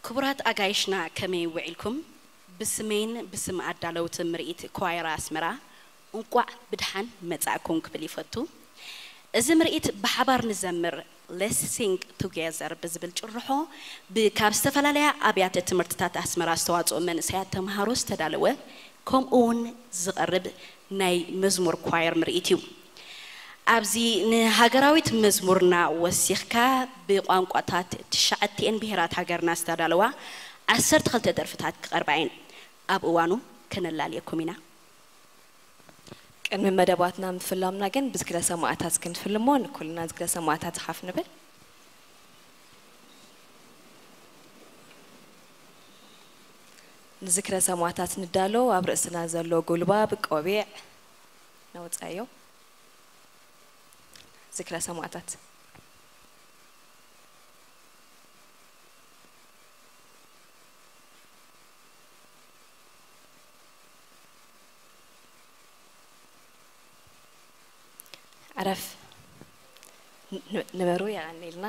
ክቡራት ኣጋይሽና፣ ከመይ ውዒልኩም? ብስመይን ብስም ኣዳለውቲ ምርኢት ኳየር ኣስመራ እንቋዕ ብድሓን መጻእኩም ክብል ይፈቱ። እዚ ምርኢት ብሓባር ንዘምር፣ Let's Sing Together ብዝብል ጭርሖ፣ ብ-፣ ካብ ዝተፈላለያ ኣብያተ ትምህርትታት ኣስመራ ዝተዋጽኡ መንእሰያት ተምሃሮ ዝተዳለወ፣ ከምኡ እውን ዝቐርብ ናይ መዝሙር ኳየር ምርኢት እዩ። ኣብዚ ንሃገራዊት መዝሙርና ወሲኽካ ብቋንቋታት ትሽዓቲኤን ብሄራት ሃገርና ዝተዳለዋ ዓሰርተ ክልተ ደርፍታት ክቐርባ እየን። ኣብ እዋኑ ከነላልየኩም ኢና። ቅድሚ መደባትና ምፍላምና ግን ብዝክረ ሰማእታት ክንፍልሞ ንኩልና ዝክረ ሰማእታት ሓፍ ንብል። ንዝክረ ሰማእታት ንዳሎ ኣብ ርእስና ዘሎ ጉልባብ ቆቢዕ ነውጻዮ። ዝክረ ሰማእታት። ዕረፍ። ን-፣ ንበሩ የቐንየልና።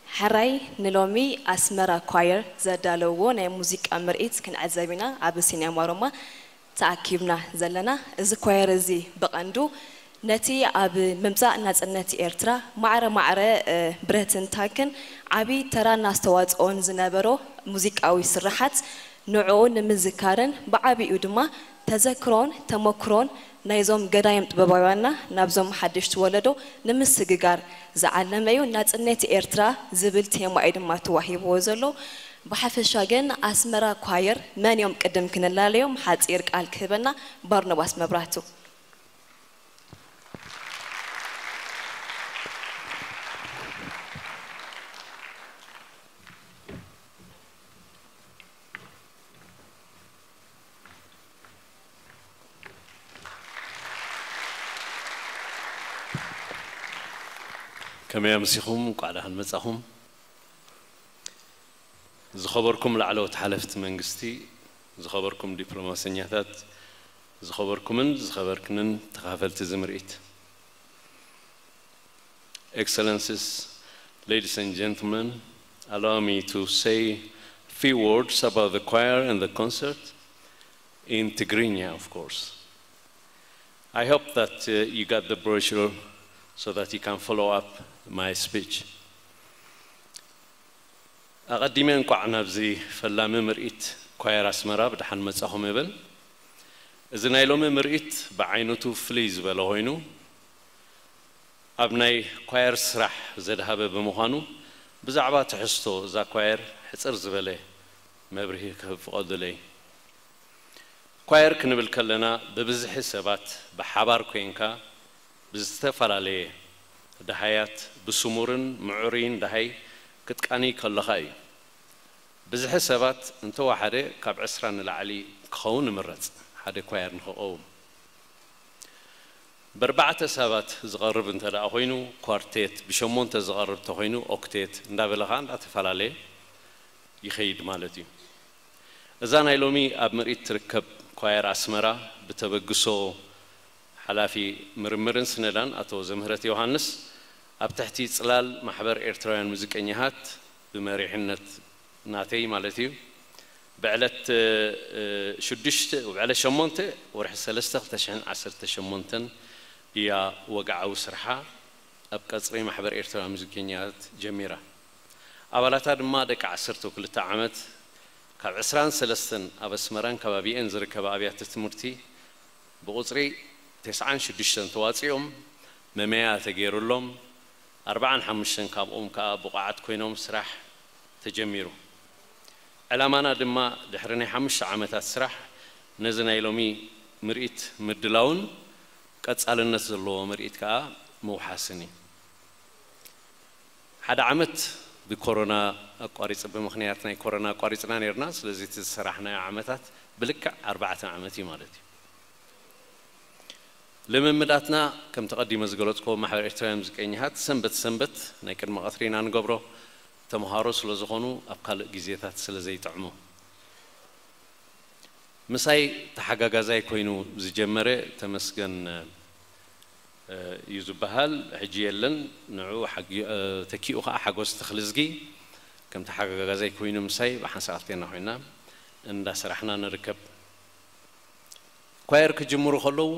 ሕራይ ንሎሚ ኣስመራ ኳየር ዘዳለውዎ ናይ ሙዚቃ ምርኢት ክንዕዘብ ኢና ኣብ ሲኔማ ሮማ ተኣኪብና ዘለና። እዚ ኳየር እዚ ብቐንዱ ነቲ ኣብ ምምጻእ ናጽነት ኤርትራ ማዕረ ማዕረ፣ እ፣ ብረትን ታንክን ዓቢ ተራን ኣስተዋጽኦን ዝነበሮ ሙዚቃዊ ስርሓት ንዕኡ ንምዝካርን ብዓቢኡ ድማ ተዘክሮን ተመክሮን ናይዞም ገዳይም ጥበባውያንና ናብዞም ሓደሽቲ ወለዶ ንምስግጋር ዝዓለመ እዩ። ናጽነት ኤርትራ ዝብል ቴማ እዩ ድማ ተዋሂብዎ ዘሎ። ብሓፈሻ ግን ኣስመራ ኳየር መን እዮም ቅድም ክንላለዮም ሓጺር ቃል ክህበና ባርኖባስ መብራህቱ። ከመይ ኣምሲኹም? እንቋዕ ደሓን መጻኹም። ዝኸበርኩም ላዕለዎት ሓለፍቲ መንግስቲ፣ ዝኸበርኩም ዲፕሎማሰኛታት፣ ዝኸበርኩምን ዝኸበርክንን ተኻፈልቲ እዚ ምርኢት። Excellencies, ladies and gentlemen, allow me to say a few words about the choir and the concert in Tigrinya, of course. I hope that, uh, you got the brochure so that you can follow up my speech. ኣቐዲመ እንቋዕ ናብዚ ፈላሚ ምርኢት ኳየር ኣስመራ ብደሓን መጻኹም እብል። እዚ ናይ ሎሚ ምርኢት ብዓይነቱ ፍልይ ዝበለ ኮይኑ፣ ኣብ ናይ ኳየር ስራሕ ዘድሃበ ብምዃኑ፣ ብዛዕባ ትሕዝቶ እዛ ኳየር ሕጽር ዝበለ መብርሂ ክህብ ፍቐዱለይ። ኳየር ክንብል ከለና፣ ብብዝሒ ሰባት ብሓባር ኮይንካ ብዝተፈላለየ ደሃያት ብስሙርን ምዕሩይን ደሃይ ክትቃኒ ከለኻ እዩ። ብዝሒ ሰባት እንተወሓደ ካብ ዕስራ ንላዕሊ ክኸውን ይምረጽ፣ ሓደ ኳየር ንኽቐውም። ብኣርባዕተ ሰባት ዝቐርብ እንተ ደኣ ኮይኑ ኳርቴት፣ ብሸሞንተ ዝቐርብ እንተኾይኑ ኦክቴት እንዳበለ ኸኣ እንዳተፈላለየ ይኸይድ ማለት እዩ። እዛ ናይ ሎሚ ኣብ ምርኢት ትርከብ ኳየር ኣስመራ ብተበግሶ ሓላፊ ምርምርን ስነዳን ኣቶ ዘምህረት ዮሃንስ ኣብ ትሕቲ ጽላል ማሕበር ኤርትራውያን ሙዚቀኛታት ብመሪሕነት ናተይ ማለት እዩ። ብዕለት፣ እ፣ ሽዱሽተ፣ ብዕለት ሸሞንተ ወርሒ ሰለስተ ክልተ ሽሕን ዓሰርተ ሸሞንተን እያ ወግዓዊ ስርሓ ኣብ ቀጽሪ ማሕበር ኤርትራ ሙዚቀኛታት ጀሚራ። ኣባላታ ድማ ደቂ ዓሰርተ ክልተ ዓመት ካብ ዕስራን ሰለስተን ኣብ ኣስመራን ከባቢኤን ዝርከባ ኣብያተ ትምህርቲ ብቑጽሪ ተስዓን ሽዱሽተን ተዋጺኦም መመያ ተገይሩሎም፣ ኣርባዓን ሓሙሽተን ካብኦም ከኣ ብቑዓት ኮይኖም ስራሕ ተጀሚሩ። ዕላማና ድማ ድሕሪ ናይ ሓሙሽተ ዓመታት ስራሕ ነዚ ናይ ሎሚ ምርኢት ምድላውን ቀጻልነት ዘለዎ ምርኢት ከኣ ምውሓስን እዩ። ሓደ ዓመት ብኮሮና ኣቋሪጽ-፣ ብምኽንያት ናይ ኮሮና ኣቋሪጽና ነይርና። ስለዚ እቲ ዝሰራሕናዮ ዓመታት ብልክዕ ኣርባዕተ ዓመት እዩ ማለት እዩ። ልምምዳትና ከምቲ ቀዲመ ዝገለጽኩዎ ማሕበር ኤርትራውያን ሙዚቀኛታት ሰንበት ሰንበት ናይ ቅድሚ ቀትሪ ኢና ንገብሮ። ተምሃሮ ስለ ዝኾኑ ኣብ ካልእ ግዜታት ስለ ዘይጥዕሞ። ምሳይ ተሓጋጋዛይ ኮይኑ ዝጀመረ ተመስገን እዩ ዝበሃል። ሕጂ የለን። ንዑ ሓጊ-፣ እ፣ ተኪኡ ኸዓ ሓጎስ ተኽልዝጊ ከም ተሓጋጋዛይ ኮይኑ ምሳይ ብሓንሳእ ክልቴና ኮይና እንዳሰራሕና ንርከብ። ኳየር ክጅምሩ ከለዉ፣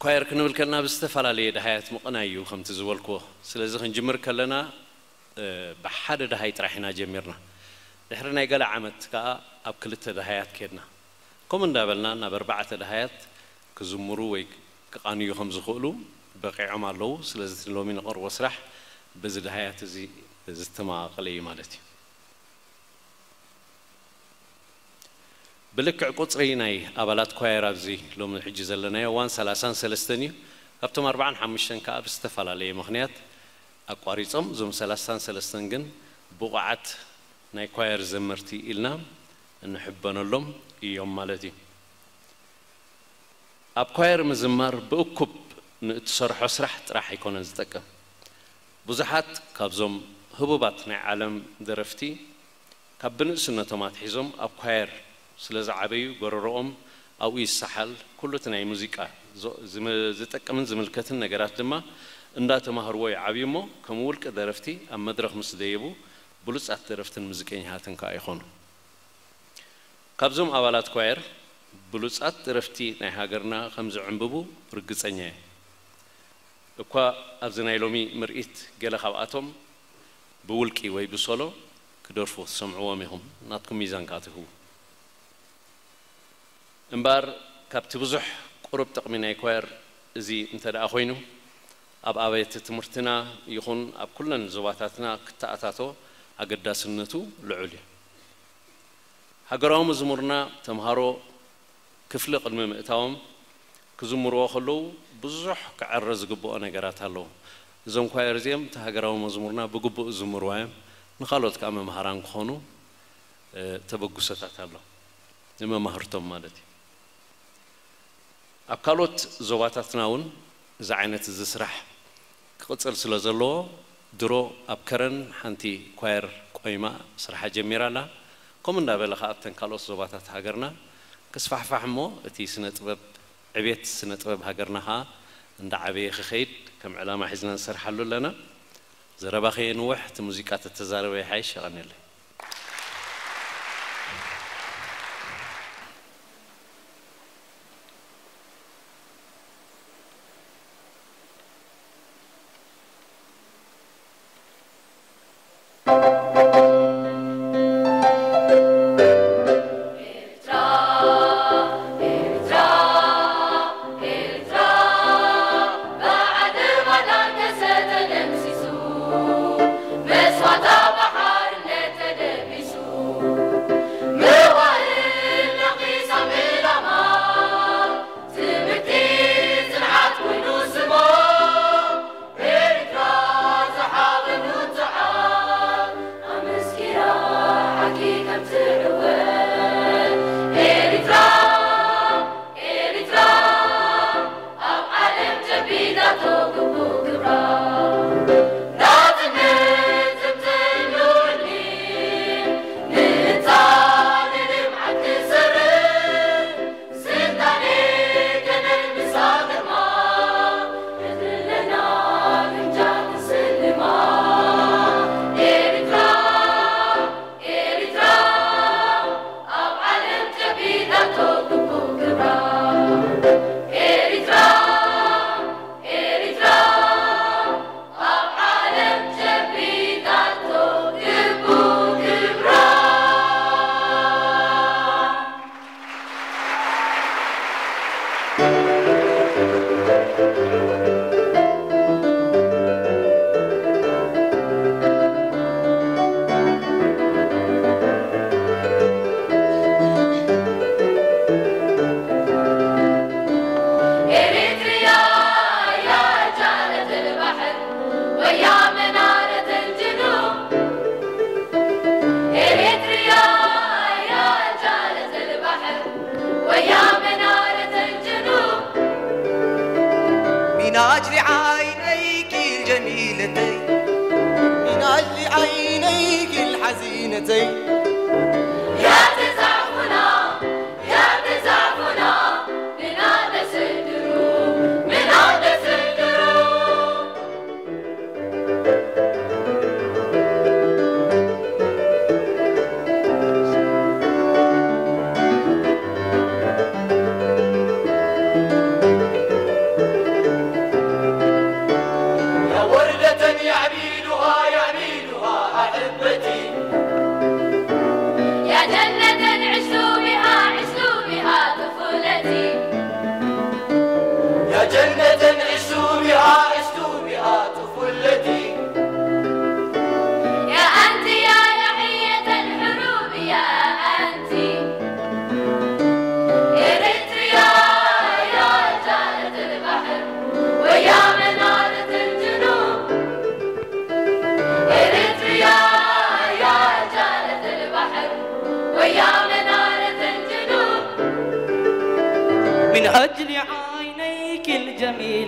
ኳየር ክንብል ከለና ብዝተፈላለየ ደሃያት ምቕናይ እዩ፣ ከምቲ ዝበልክዎ። ስለዚ ክንጅምር ከለና፣ እ፣ ብሓደ ደሃይ ጥራሕ ኢና ጀሚርና። ድሕሪ ናይ ገለ ዓመት ከኣ ኣብ ክልተ ደሃያት ኬድና። ከምኡ እንዳበልና ናብ ኣርባዕተ ደሃያት ክዝምሩ ወይ ክቓንዩ ከም ዝኽእሉ በቒዖም ኣለዉ። ስለዚ እቲ ሎሚ ንቐርቦ ስራሕ በዚ ደሃያት እዚ ዝተመቓቐለ እዩ ማለት እዩ። ብልክዕ ቁጽሪ ናይ ኣባላት ኳየር ኣብዚ ሎሚ ሕጂ ዘለናዮ እዋን ሰላሳን ሰለስተን እዩ። ካብቶም ኣርባዓን ሓሙሽተን ከኣ ብዝተፈላለየ ምኽንያት ኣቋሪጾም፣ እዞም ሰላሳን ሰለስተን ግን ብቑዓት ናይ ኳየር ዘመርቲ ኢልና እንሕበነሎም እዮም ማለት እዩ። ኣብ ኳየር ምዝማር ብእኩብ ንእትሰርሖ ስራሕ ጥራሕ ኣይኮነን ዝጠቅም። ብዙሓት ካብዞም ህቡባት ናይ ዓለም ደረፍቲ ካብ ብንእስነቶም ኣትሒዞም ኣብ ኳየር ስለ ዝዓበዩ፣ ጎረሮኦም ኣብኡ ይሰሓል። ኩሉ እቲ ናይ ሙዚቃ ዞ-፣ ዝም-፣ ዝጠቅምን ዝምልከትን ነገራት ድማ እንዳተማህርዎ ይዓብዩ እሞ፣ ከም ውልቂ ደረፍቲ ኣብ መድረኽ ምስ ደየቡ፣ ብሉጻት ደረፍትን ሙዚቀኛታትን ከኣ ይኾኑ። ካብዞም ኣባላት ኳየር ብሉጻት ደረፍቲ ናይ ሃገርና ከም ዝዕንብቡ ርግጸኛ እየ። እኳ ኣብዚ ናይ ሎሚ ምርኢት ገለ ካብኣቶም ብውልቂ ወይ ብሶሎ ክደርፉ ትሰምዕዎም ኢኹም፣ ናትኩም ሚዛን ከኣ ትህቡ። እምበኣር ካብቲ ብዙሕ ቁሩብ ጥቕሚ ናይ ኳየር እዚ እንተ ደኣ ኮይኑ፣ ኣብ ኣብያተ ትምህርትና ይኹን ኣብ ኩለን ዞባታትና ክተኣታቶ ኣገዳስነቱ ልዑል እዩ። ሃገራዊ መዝሙርና ተምሃሮ ክፍሊ ቅድሚ ምእታዎም ክዝምርዎ ከለዉ ብዙሕ ክዕረ ዝግብኦ ነገራት ኣለዉ። እዞም ኳየር እዚኦም እቲ ሃገራዊ መዝሙርና ብግቡእ ዝዝምርዋ እዮም። ንኻልኦት ከኣ መምሃራን ክኾኑ፣ እ፣ ተበግሶታት ኣሎ። ንመማህርቶም ማለት እዩ። ኣብ ካልኦት ዞባታትና እውን እዚ ዓይነት እዚ ስራሕ ክቕጽል ስለ ዘለዎ፣ ድሮ ኣብ ከረን ሓንቲ ኳየር ቆይማ ስርሓ ጀሚራ ኣላ። ከምኡ እንዳበለ ኸኣ ኣብተን ካልኦት ዞባታት ሃገርና ክስፋሕፋሕ እሞ፣ እቲ ስነ ጥበብ፣ ዕቤት ስነ ጥበብ ሃገርና ኸኣ እንዳዓበየ ክኸይድ ከም ዕላማ ሒዝና ንሰርሓሉ ኣለና። ዘረባ ከየንውሕ፣ እቲ ሙዚቃ ተተዛረበ ይሓይሽ። የቐንየለይ።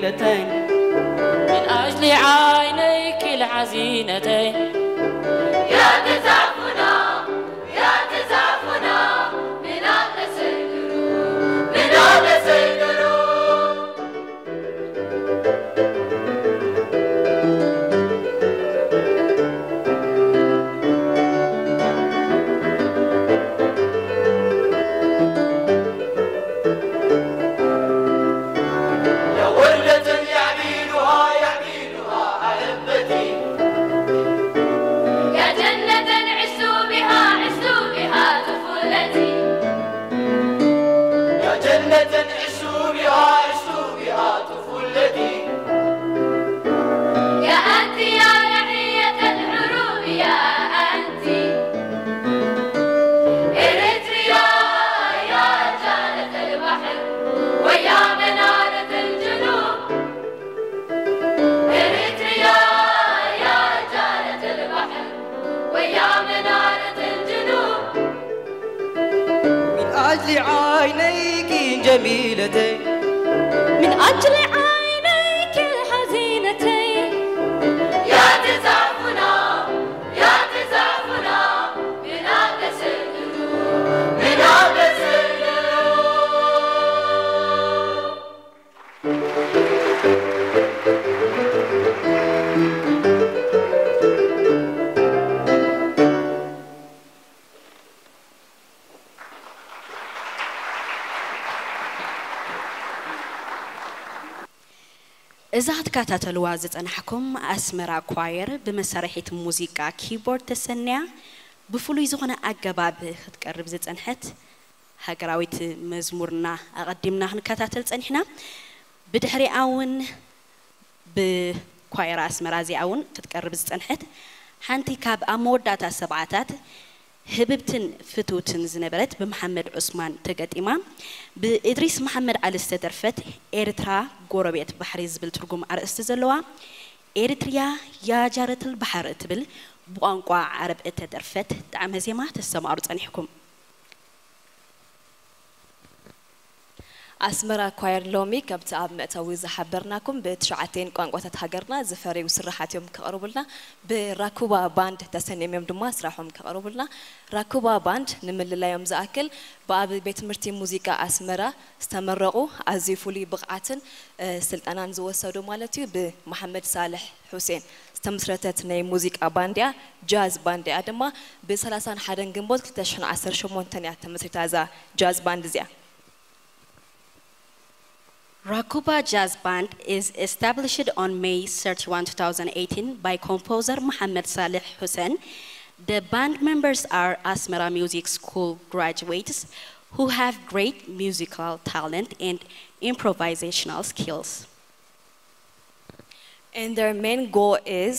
من أجل عينيك الحزينتين. يا تزعفنا، يا تزعفنا، من أقصى الدروب، من أقصى الدروب. لوردة يعبيدها، يعبيدها أحبتي. يا جنة عشت بها، عشت بها طفولتي. يا جنة عشت بها، عشت بها طفولتي. يا أنت يا رحية الحروب، يا أنت. إريتريا، يا جارة البحر، ويا منارة الجنوب. إريتريا، يا جارة البحر، ويا منارة الجنوب. من أجل عينيك جميلتين. من أجل عينيك الحزينتين. يا تزعفنا، يا تزعفنا، من أقصى الدروب، من أقصى الدروب. እዛ ክትከታተልዋ ዝጸናሕኩም ኣስመራ ኳየር ብመሳርሒት ሙዚቃ ኪቦርድ ተሰንያ ብፍሉይ ዝኾነ ኣገባብ ክትቀርብ ዝጸንሐት ሃገራዊት መዝሙርና ኣቐዲምና ክንከታተል ጸኒሕና። ብድሕሪኣ እውን ብኳየር ኣስመራ እዚኣ እውን ክትቀርብ ዝጸንሐት ሓንቲ ካብ ኣብ መወዳእታ ሰብዓታት ህብብትን ፍትውትን ዝነበረት ብመሓመድ ዑስማን ተገጢማ ብእድሪስ መሓመድ ዓሊ ዝተደርፈት ኤርትራ ጎረቤት ባሕሪ ዝብል ትርጉም ኣርእስቲ ዘለዋ ኤርትርያ ያ ጃረተል ባሕር እትብል ብቋንቋ ዓረብ እተደርፈት ጣዕመ ዜማ ተሰማሩ ጸኒሕኩም። ኣስመራ ኳየር ሎሚ ከምቲ ኣብ መእተዊ ዝሓበርናኩም ብትሽዓተን ቋንቋታት ሃገርና ዝፈረዩ ስርሓት እዮም ከቕርቡልና። ብራኩባ ባንድ ተሰንዮም እዮም ድማ ስራሖም ከቕርቡልና። ራኩባ ባንድ ንምልላዮም ዝኣክል ብኣብ ቤት ትምህርቲ ሙዚቃ ኣስመራ ዝተመረቑ ኣዝዩ ፍሉይ ብቕዓትን እ፣ ስልጠናን ዝወሰዱ ማለት እዩ ብመሓመድ ሳልሕ ሑሴን ዝተመስረተት ናይ ሙዚቃ ባንድ እያ። ጃዝ ባንድ እያ ድማ ብ ሰላሳን ሓደን ግንቦት ክልተ ሽሕን ዓሰርተ ሸሞንተን እያ ተመስሪታ እዛ ጃዝ ባንድ እዚኣ። Rakuba Jazz Band is established on May thirty-one, two thousand eighteen by composer Mohammed Saleh Hussein. The band members are Asmara Music School graduates who have great musical talent and improvisational skills. And their main goal is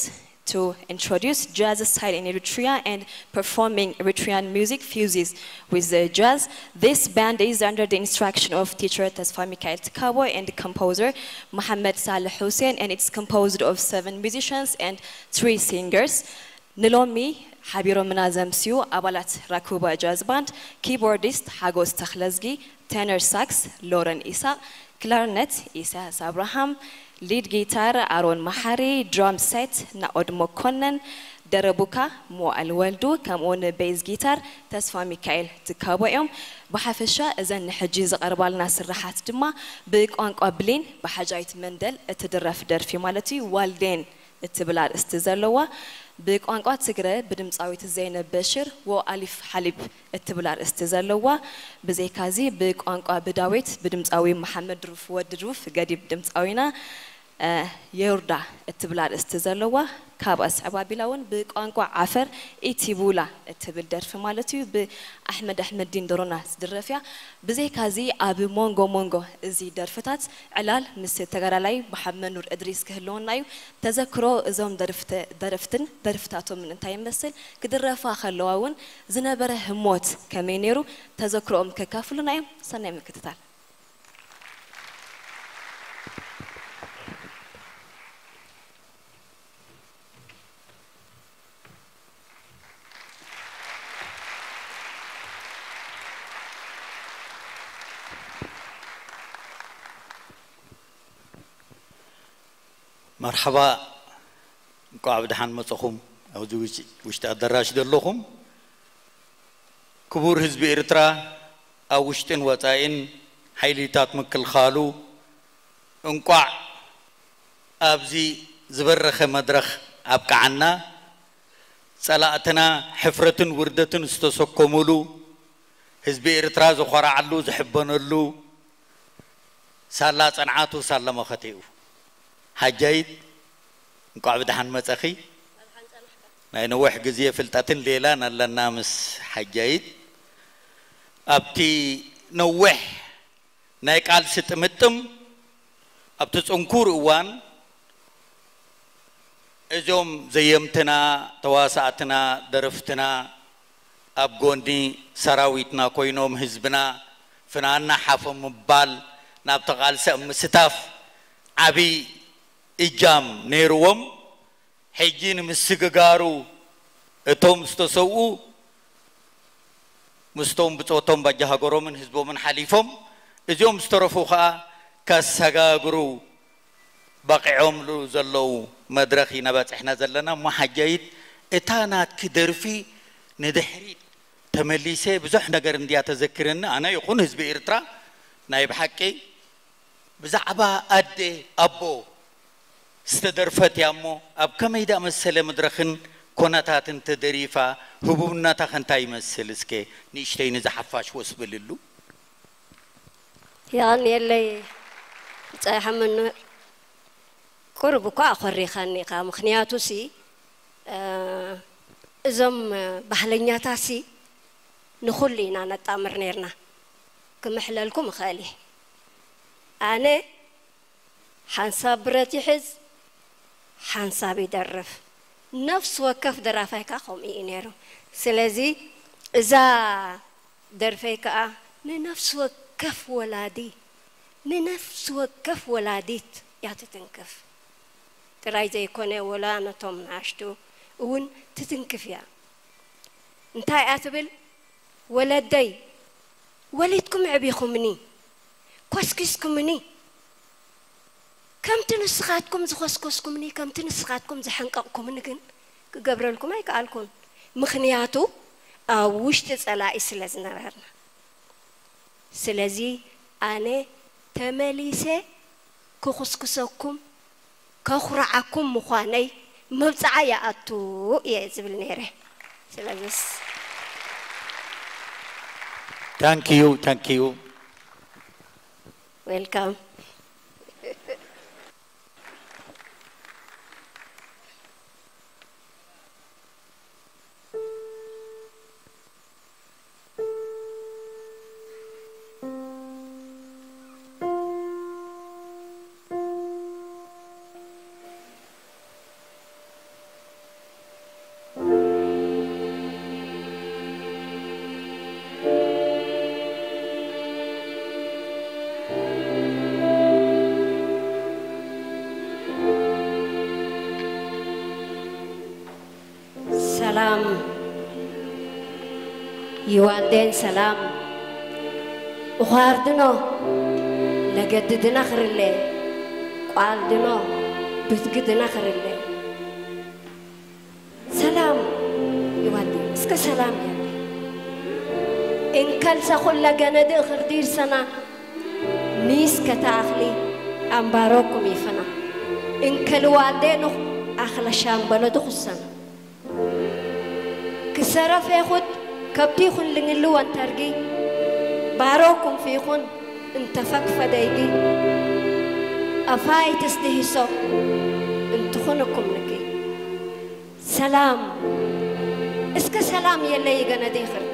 to introduce jazz style in Eritrea and performing Eritrean music fuses with the jazz. This band is under the instruction of teacher Tesfa Mikhail Tkabo and composer Mohamed Saleh Hussein, and it's composed of seven musicians and three singers. ንሎሚ ሓቢሮምና ዘምስዩ ኣባላት ራኩባ ጃዝ ባንድ፣ ኪቦርዲስት ሓጎስ ተኽለዝጊ፣ ቴነር ሳክስ ሎረን ኢሳቕ፣ ክላርነት ኢሳያስ ኣብርሃም፣ ሊድ ጊታር ኣሮን መሓሪ፣ ድራም ሴት ናኦድ መኮነን፣ ደረቡካ ሞኣል ወልዱ፣ ከምኡውን ቤዝ ጊታር ተስፋ ሚካኤል ትካቦ እዮም። ብሓፈሻ እዘን ንሕጂ ዝቐርባልና ስርሓት ድማ ብቋንቋ ብሌን ብሓጃይት መንደል እትድረፍ ደርፊ ማለት እዩ። ዋልዴን እትብል ኣርእስቲ ዘለዋ፣ ብቋንቋ ትግረ ብድምፃዊት ዘይነብ በሽር፣ ወኣሊፍ ሓሊብ እትብል ኣርእስቲ ዘለዋ፣ ብዘይካዚ ብቋንቋ ብዳዊት ብድምፃዊ መሓመድ ሩፍ ወዲ ሩፍ ገዲብ ድምፃዊና፣ እ፣ የውርዳ እትብል ኣርእስቲ ዘለዋ፣ ካብ ኣስዕብ ኣቢላ እውን ብቋንቋ ዓፈር ኢቲቡላ እትብል ደርፊ ማለት እዩ፣ ብኣሕመድ ኣሕመዲን ዶሮና ዝድረፍ እያ። ብዘይካዚ ኣብ ሞንጎ ሞንጎ እዚ ደርፍታት ዕላል ምስ ተጋዳላይ መሓመድ ኑር እድሪስ ክህልወና እዩ። ተዘክሮ እዞም ደርፍተ-፣ ደረፍትን ደርፍታቶምን እንታይ ይመስል፣ ክድረፋ ከለዋ እውን ዝነበረ ህሞት ከመይ ነይሩ፣ ተዘክሮኦም ከካፍሉና እዮም። ሰናይ ምክትታል። መርሓባ፣ እንቋዕ ብደሓን መጸኹም። ኣብዚ ውሽ-፣ ውሽጢ ኣዳራሽ ዘለኹም ክቡር ህዝቢ ኤርትራ፣ ኣብ ውሽጥን ወጻኢን ሓይልታት ምክልኻሉ፣ እንቋዕ ኣብዚ ዝበረኸ መድረኽ ኣብቅዓና። ጸላእትና ሕፍረትን ውርደትን ዝተሰከሙሉ፣ ህዝቢ ኤርትራ ዝኾርዓሉ ዝሕበነሉ፣ ሳላ ጸንዓቱ ሳላ መኸተኡ። ሓጃይት፣ እንቋዕ ብደሓን መጸኺ። ናይ ነዊሕ ግዜ ፍልጠትን ሌላን ኣለና ምስ ሓጃይት። ኣብቲ ነዊሕ ናይ ቃልሲ ጥምጥም፣ ኣብቲ ጽንኩር እዋን፣ እዞም ዘየምትና፣ ተዋሳእትና፣ ደረፍትና፣ ኣብ ጎኒ ሰራዊትና ኮይኖም ህዝብና ፍናና ሓፎ ምባል፣ ናብቲ ቃልሲ ኣብ ምስታፍ ዓቢ እጃም ነይርዎም። ሕጂ ንምስግጋሩ እቶም ዝተሰውኡ ምስቶም ብጾቶም ባጃ ሃገሮምን ህዝቦምን ሓሊፎም፣ እዚኦም ዝተረፉ ከኣ ከሰጋግሩ በቒዖምሉ ዘለዉ መድረኽ ኢና በጺሕና ዘለና። እሞ ሓጃይት፣ እታ ናትኪ ደርፊ ንድሕሪት ተመሊሰ ብዙሕ ነገር እንድያ ተዘክረኒ። ኣነ ይኹን ህዝቢ ኤርትራ ናይ ብሓቂ ብዛዕባ ኣደ ኣቦ ዝተደርፈት እያ እሞ፣ ኣብ ከመይ ደኣ መሰለ መድረኽን ኮነታትን ተደሪፋ? ህቡብነታ ከ እንታይ ይመስል? እስከ ንእሽተይ ንዚ ሓፋሽ ወስ በልሉ። የቐንየለይ ብጻይ ሓመድ። ቁሩብ እኳ ኣኾሪኻኒ ኢኻ። ምኽንያቱሲ፣ እ፣ እዞም ባህለኛታሲ ንኹሉ ኢና ነጣምር ነይርና። ክምሕለልኩም እኽእል እየ። ኣነ ሓንሳብ ብረት ይሕዝ፣ ሓንሳብ ይደርፍ። ነፍሲ ወከፍ ደራፋይ ከኣ ከምኡ እዩ ነይሩ። ስለዚ እዛ ደርፈይ ከኣ ንነፍሲ ወከፍ ወላዲ፣ ንነፍሲ ወከፍ ወላዲት እያ ትትንክፍ። ጥራይ ዘይኮነ፣ ወላ ነቶም ንኣሽቱ እውን ትትንክፍ እያ። እንታይ እያ ትብል? ወለደይ፣ ወሊድኩም ኣዕቢኹምኒ፣ ኮስኪስኩምኒ። ከምቲ ንስኻትኩም ዝኾስኮስኩምኒ፣ ከምቲ ንስኻትኩም ዝሓንቀቕኩምኒ ግን ክገብረልኩም ኣይከኣልኩን። ምኽንያቱ ኣብ ውሽጢ ጸላኢ ስለ ዝነበርና። ስለዚ ኣነ ተመሊሰ ክኹስኩሰኩም፣ ከኹርዓኩም ምዃነይ መብጽዓ ይኣቱ እየ ዝብል ነይረ። ስለዚስ፣ Thank you, thank you. Welcome. ሰላም ይዋልዴን ሰላም እዃርድኖ ለገድድና ክርለ ቋልድኖ ብትግድና ክርለ ሰላም ይዋልዴን እስከ ሰላም ያለ እንከልሰ ኩለ ገነድ እኽርዲር ሰና ኒስ ከተኣኽሊ ኣምባሮኩም ይፈና እንከልዋልዴ ኑኽ ኣኽለ ሻምበሎ ድኹሰና ክሰረፍ ኤኹት ከብቲኹን ልንልወን ተርጊ ባሮኩም ፊኹን እንተፈክፈ ደይጊ ኣፋይ ተስድሂሶ እንትኹንኩም ንጊ ሰላም እስከ ሰላም የለይ ገነዲ ይኽርት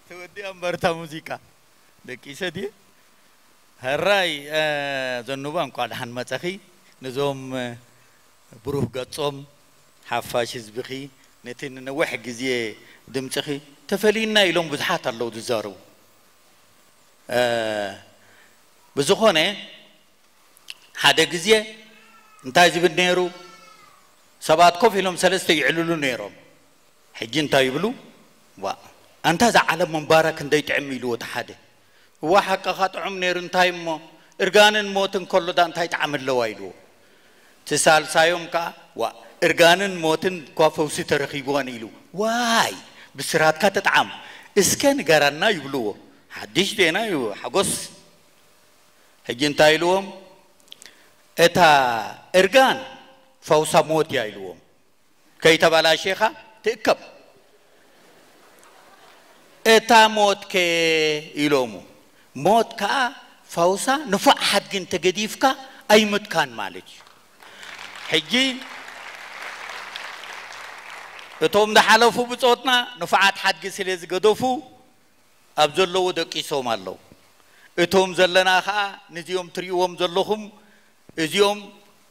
ተወዲኣ እምበርታ ሙዚቃ ደቂሰ ድየ? ሕራይ ዘኑባ፣ እንኳዕ ደሓን መጸኺ። ነዞም ብሩህ ገጾም፣ ሓፋሽ ህዝብኺ፣ ነቲ ንነዊሕ ግዜ ድምጽኺ ተፈሊና ኢሎም ብዙሓት ኣለዉ ዝዛረቡ። ብዝኾነ፣ ሓደ ግዜ እንታይ ዝብል ነይሩ? ሰባት ኮፍ ኢሎም ሰለስተ ይዕልሉ ነይሮም። ሕጂ እንታይ ይብሉ? ዋ፣ ኣንታ እዛ ዓለም ምንባራ ክንደይ ጥዕም ኢልዎ እቲ ሓደ። እዋ፣ ሓቅኻ ጥዑም ነይሩ፣ እንታይ እሞ እርጋንን ሞትን ከሎ ዳ እንታይ ጣዕሚ ኣለዋ ኢልዎ። እቲ ሳልሳዮም ከኣ፣ ዋ፣ እርጋንን ሞትን እኳ ፈውሲ ተረኺብወን ኢሉ። ዋይ፣ ብስራትካ ተጥዓም፣ እስከ ንገራና ይብልዎ። ሓድሽ ዜና እዩ ሓጎስ። ሕጂ እንታይ ኢልዎም? እታ እርጋን ፈውሳ ሞት እያ ኢልዎም። ከይተባላሸኻ ትእከብ። እታ ሞት ከ ኢሎሙ። ሞት ከኣ ፈውሳ ንፉዕ ሓድጊ እንተገዲፍካ ኣይምትካን ማለት እዩ። ሕጂ እቶም ዝሓለፉ ብጾትና ንፉዓት ሓድጊ ስለ ዝገደፉ ኣብ ዘለዎ ደቂሶም ኣለዉ። እቶም ዘለና ኸኣ ነዚኦም ትርእይዎም ዘለኹም፣ እዚኦም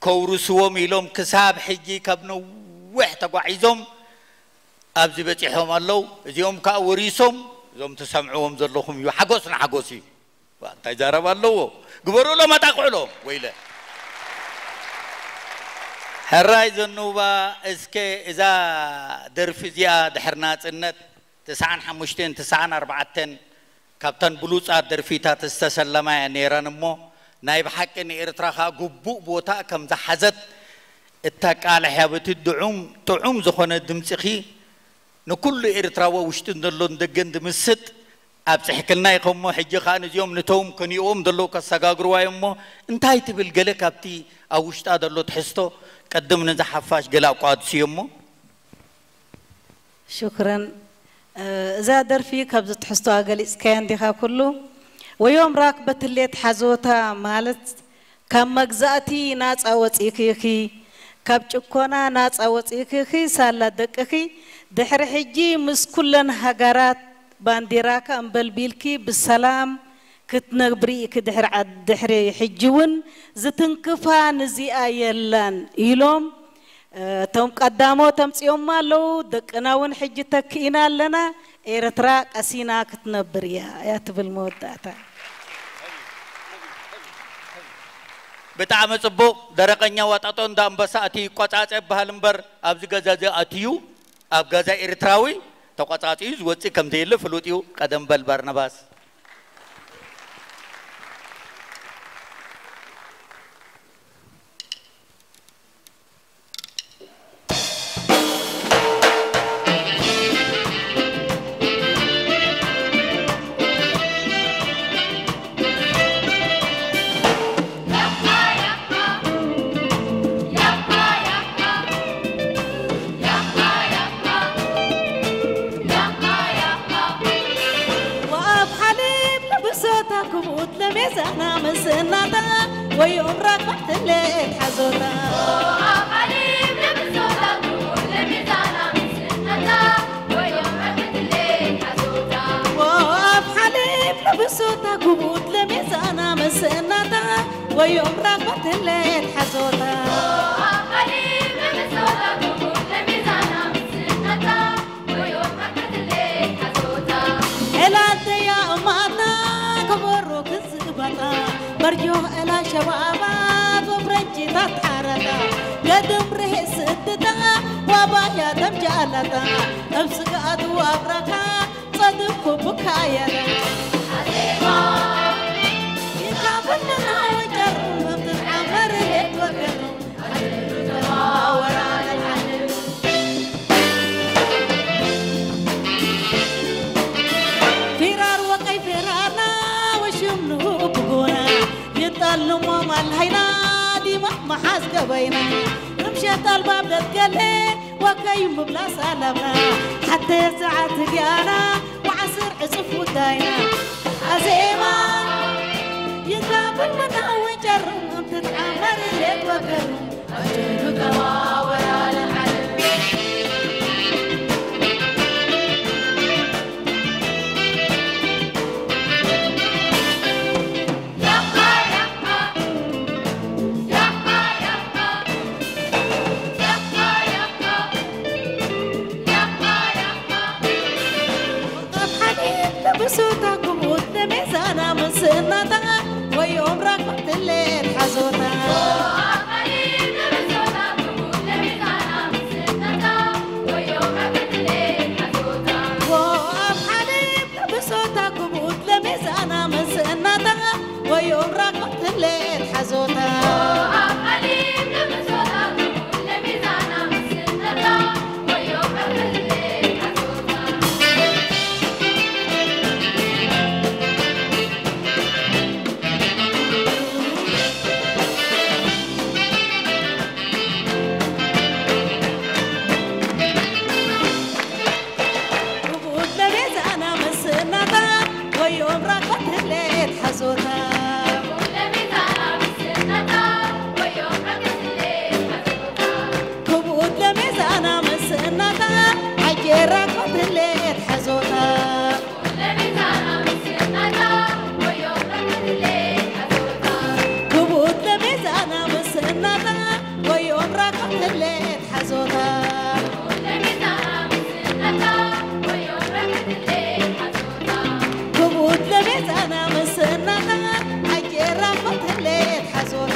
ከውርስዎም ኢሎም ክሳብ ሕጂ ካብ ነዊሕ ተጓዒዞም ኣብዚ በጺሖም ኣለዉ። እዚኦም ከኣ ወሪሶም፣ እዞም ትሰምዕዎም ዘለኹም እዩ። ሓጎስ ንሓጎስ እዩ። ዋ፣ እንታይ ዛረባ ኣለዎ? ግበሩሎም፣ ኣጣቕዕሎም። ወይለ። ሕራይ ዘኑባ፣ እስከ እዛ ደርፊ እዚኣ ድሕሪ ናጽነት ተስዓን ሓሙሽተን፣ ተስዓን ኣርባዕተን ካብተን ብሉጻት ደርፊታት ዝተሰለማ እያ ነይረን እሞ፣ ናይ ብሓቂ ንኤርትራ ኸኣ ግቡእ ቦታ ከም ዝሓዘት እተቃልሕ እያ። በቲ ድዑም፣ ጥዑም ዝኾነ ድምጽኺ ንኩሉ ኤርትራዊ ውሽጥን ዘሎን ደገን ድምስጥ ኣብጽሕክልና ኢኸሞ፣ ሕጂ ኸኣ ነዚኦም ንቶም ከኒእዎም ዘለዉ ከሰጋግርዋ እዮም እሞ፣ እንታይ ትብል? ገለ ካብቲ ኣብ ውሽጣ ዘሎ ትሕዝቶ፣ ቅድም ነዚ ሓፋሽ ገለ ኣቋድስዮ እሞ። ሽክረን። እ፣ እዛ ደርፊ ካብዚ ትሕዝቶኣ ገሊጽካያ እንዲኻ ኩሉ። ወዮም ራክበትሌት ሓዞታ ማለት ካብ መግዛእቲ ናጻ ወጺእኪ ኢኺ፣ ካብ ጭኮና ናጻ ወጺእኪ ኢኺ፣ ሳላ ደቅኺ ድሕሪ ሕጂ ምስ ኩለን ሃገራት ባንዲራካ ኣንበልቢልኪ ብሰላም ክትነብሪ ኢኺ። ድሕሪ ዓድ-፣ ድሕሪ ሕጂ እውን ዝትንክፋ ንዚኣ የላን ኢሎም እቶም ቀዳሞት ኣምጺኦማ ኣለዉ። ደቅና እውን ሕጂ ተክኢና ኣለና። ኤርትራ ቀሲና ክትነብር እያ፣ እያ ትብል መወዳእታ። ብጣዕሚ ጽቡቕ። ደረቐኛ ዋጣጦ እንዳ ኣንበሳ ኣትዩ ይቆጻጸ ይበሃል እምበር፣ ኣብዚ ገዛ እዚ ኣትዩ፣ ኣብ ገዛ ኤርትራዊ ተቆጻጺዩ ዝወጽእ ከም ዘየለ ፍሉጥ እዩ። ቀደም በል ባርናባስ። ወኣብ ሓሊብ ለብሶታ ክቡት ለሜዛና ምስእናታ ወዮም ራክባሕትሌት ሓዞታ። ወኣብ ሓሊብ ለብሶታ ክቡት ለሜዛና ምስእናታ ወዮም ራክባሕትሌት ሓዞታ። ዕላተያ እማታ ከበሮ ክዝባታ በርጆ ዕላ ሸባባ በብረንጂ ታትሓረታ ገድም ርሄ ስድታ ዋባያ ተምጃላታ እብ ስግኣቱ ኣብራካ ጸድኩ ብካየረ ፊራር ወቀይ ፊራርና ወሽም ንኡ ብጎና ይጣልሞ ማልሃይና ዲማ መሓዝ ገበይና ምምሸት ኣልባብ ደትገለ ወከይ ምብላ ሳላምና ሓተ ሰዓት ጊያና ወዓስር ዕጽፍ ውዳይና ኣዜማ ይካብል መናዊ ጨርም እምትትዓመር ሌት ወገሩ ኣጀሉ ተማወራለ ዓለም ትሌት ሓዞታ። ክቡት ለቤዛና ምስናታ፣ ኣየራ ትሌት ሓዞታ።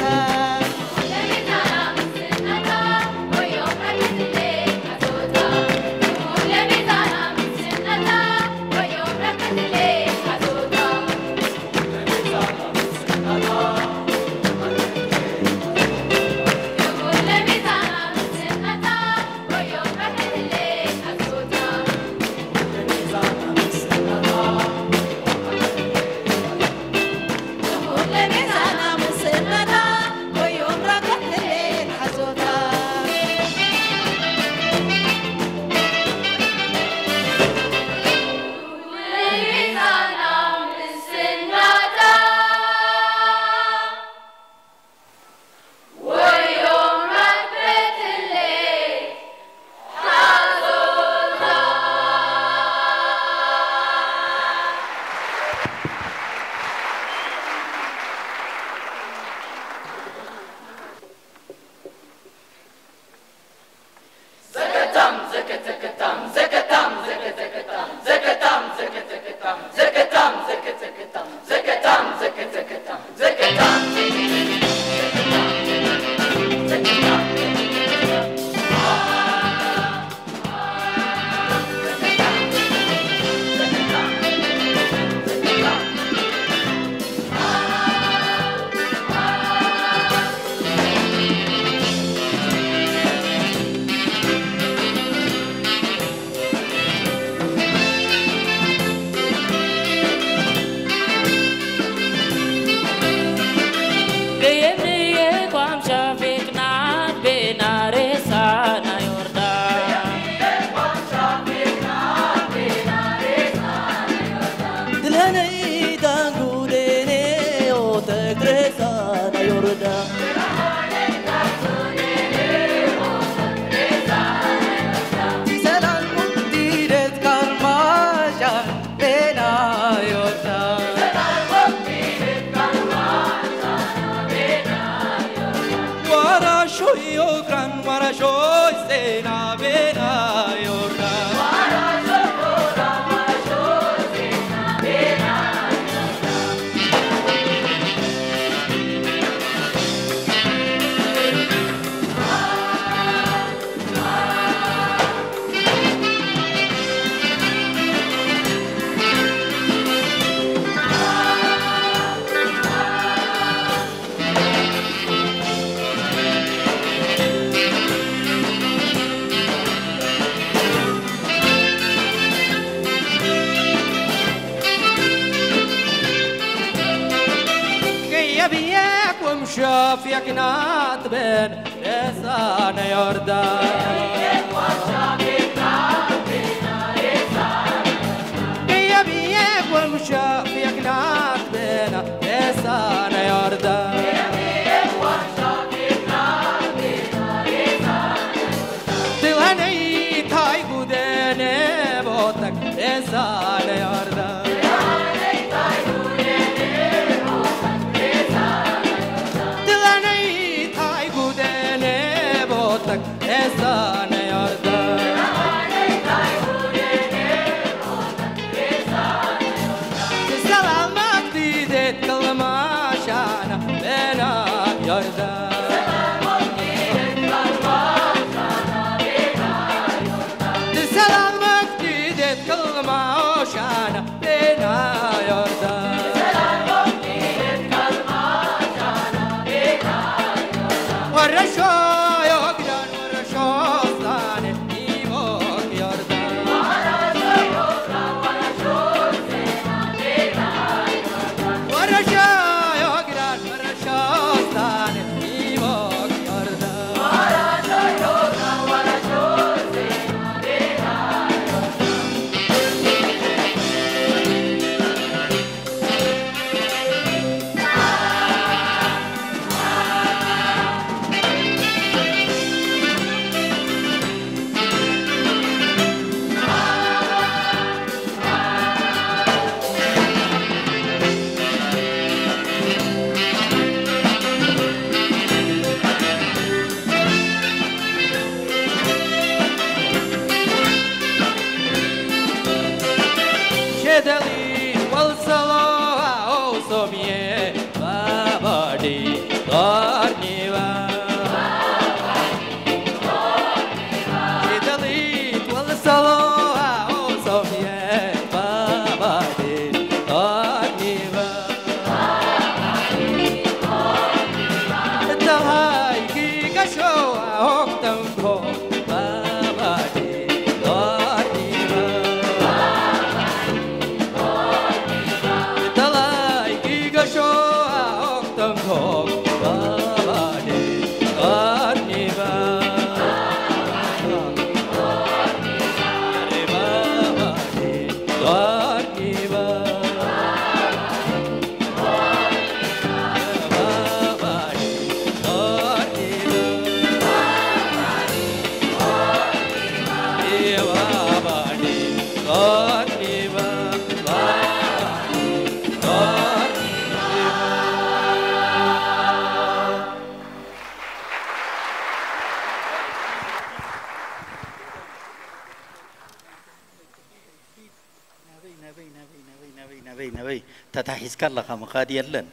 ናበይ ናበይ ናበይ ናበይ ናበይ ናበይ ናበይ ተታሒዝካ ኣለኻ፣ ምኻድ የለን።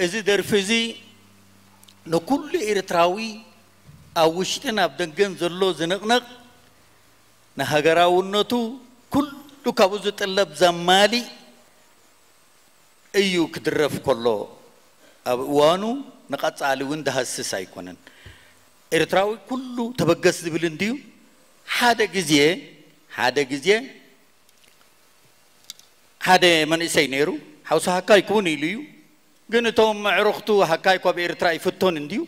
እዚ ደርፊ እዚ ንኩሉ ኤርትራዊ ኣብ ውሽጥን ኣብ ደገን ዘሎ ዝንቕነቕ ንሃገራውነቱ ኩሉ ካብኡ ዝጥለብ ዘማሊእ እዩ ክድረፍ ከሎ ኣብ እዋኑ ንቐጻሊ እውን ዝሃስስ ኣይኮነን። ኤርትራዊ ኩሉ ተበገስ ዝብል እንድዩ። ሓደ ግዜ ሓደ ግዜ ሓደ መንእሰይ ነይሩ። ሓውሲ ሃካይ ክውን ኢሉ እዩ። ግን እቶም ኣዕሩኽቱ ሃካይ እኳ ኣብ ኤርትራ ይፍቶን እንድዩ።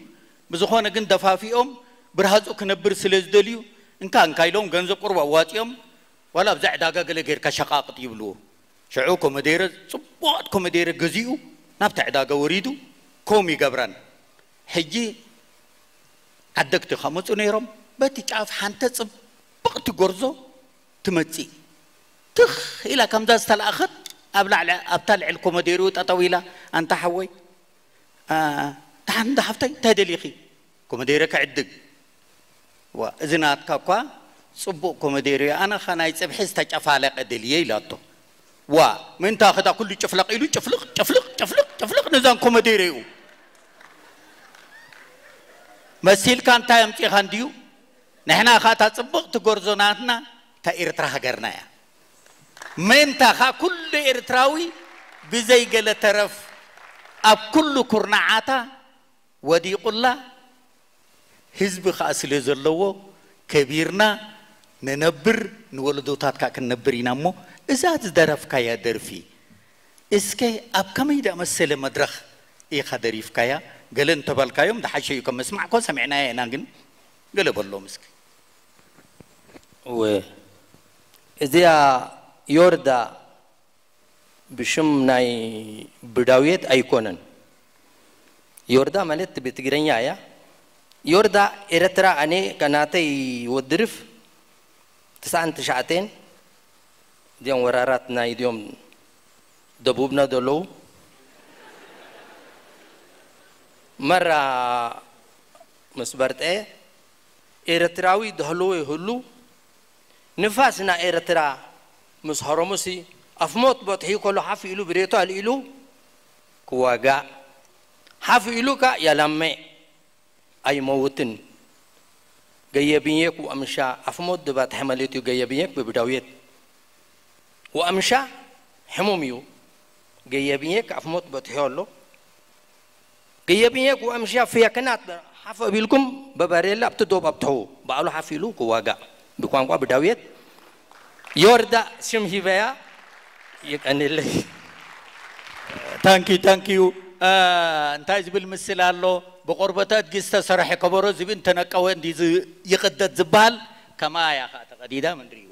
ብዝኾነ ግን ደፋፊኦም ብርሃጹ ክነብር ስለ ዝደልዩ እንካ እንካ ኢሎም ገንዘብ ቁሩብ ኣዋጺኦም ዋላ ኣብዛ ዕዳጋ ገለ ጌርካ ሸቓቕጥ ይብልዎ። ሽዑ ኮመዴረ ጽቡቓት ኮመዴረ ገዚኡ ናብቲ ዕዳጋ ወሪዱ ኮም ይገብረን። ሕጂ ዓደግቲ ከመጹ ነይሮም። በቲ ጫፍ ሓንተ ጽብቕቲ ጎርዞ ትመጽእ። ትኽ ኢላ ከምዛ ዝተለኣኸት ኣብ ላዕሊ ኣብታ ልዕሊ ኮመዴርኡ ጠጠው ኢላ ኣንታ ሓወይ ደሓን እንዳ ሓፍተይ እንታይ ደሊኺ? ኮመዴረ ክዕድግ። ዋ እዚ ናትካ እኳ ጽቡቕ ኮመዴረ እዩ፣ ኣነ ኸ ናይ ጽብሒ ዝተጨፋለቀ ደልየ ኢላቶ። ዋ ምንታ ኸዳ ኩሉ ጭፍለቕ ኢሉ ጭፍልቕ ጭፍልቕ ጭፍልቕ ጭፍልቕ ነዛን ኮመዴረኡ መሲልካ እንታይ ኣምጺኻ እንድዩ? ንሕና ኸኣ እታ ጽብቕቲ ጎርዞ ናትና እታ ኤርትራ ሃገርና እያ። ምእንታኻ ኩሉ ኤርትራዊ ብዘይ ገለ ተረፍ ኣብ ኩሉ ኩርናዓታ ወዲቑላ ህዝቢ ኸኣ ስለ ዘለዎ ከቢርና ንነብር ንወለዶታት ከኣ ክንነብር ኢና እሞ እዛ ዝደረፍካያ ደርፊ እስከ ኣብ ከመይ ዝኣመሰለ መድረኽ ኢኻ ደሪፍካያ? ገለ እንተበልካዮም ዝሓሸ እዩ። ከም ምስማዕ እኮ ሰሚዕናያ ኢና ግን ገለ በሎም እስኪ። እወ እዚኣ ዮርዳ ብሽም ናይ ብዳውየት ኣይኮነን። ዮርዳ ማለት ብትግርኛ እያ። ዮርዳ ኤረትራ ኣነ ከናተይ ወድርፍ ትስዓን ትሽዓተን እዚኦም ወራራት ናይ እዚኦም ደቡብና ዘለዉ መራ ምስ በርጠ ኤረትራዊ ደህልዎ ይህሉ ንፋስ ናይ ኤረትራ ምስ ሀረሙሲ ኣፍሞት በጥሒ ከሎ ሓፍ ኢሉ ብሬቶ ኣልኢሉ ክዋጋእ ሓፍ ኢሉ ካ ያላመ ኣይመውትን ገየብኘክ ወኣምሻ ኣፍሞት ድባጥሐ ማለት እዩ። ገየብኘክ ብብዳውየት ወኣምሻ ሕሙም እዩ። ገየብኘክ ኣፍሞት በጥሑ ኣሎ። ገየብኘክ ወኣምሻ ፍየክናት ሓፍ ኣቢልኩም በበሬላ ኣብቲ ዶብ ኣብትሑ ባዕሉ ሓፍ ኢሉ ክዋጋእ ብቋንቋ ብዳውየት ዮርዳ ሽም ሂበያ ይቀንለይ። ታንኪ ታንኪዩ እንታይ ዝብል ምስል ኣሎ ብቆርበተ ኣድጊ ዝተሰርሐ ከበሮ ዝብኢ እንተነቀወ እንዲ ይቅደድ ዝበሃል ከማያ ከዓ ተቀዲዳ ምንድርይዋ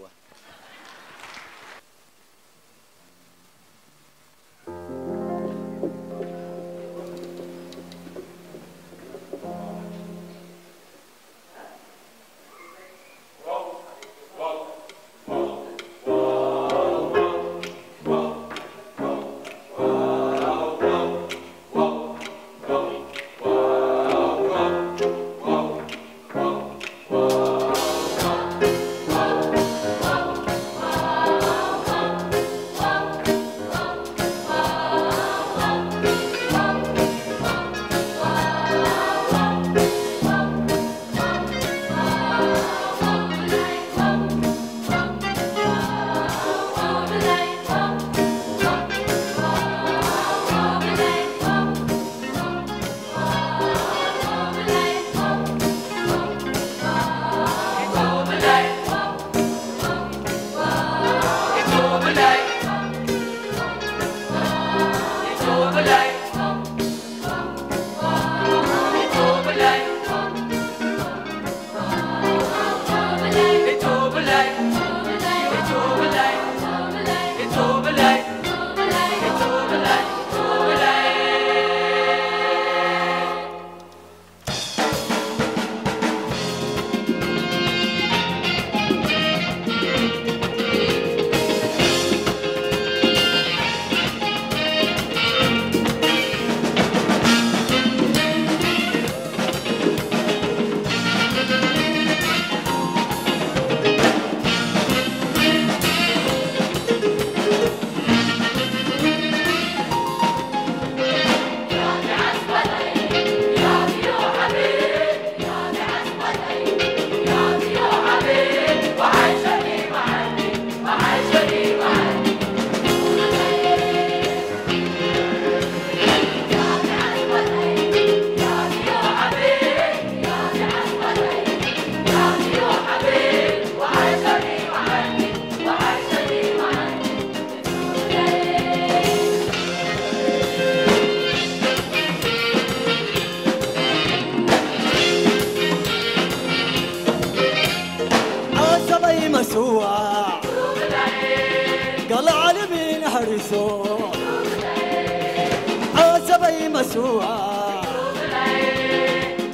ዓሰበይ መስዋ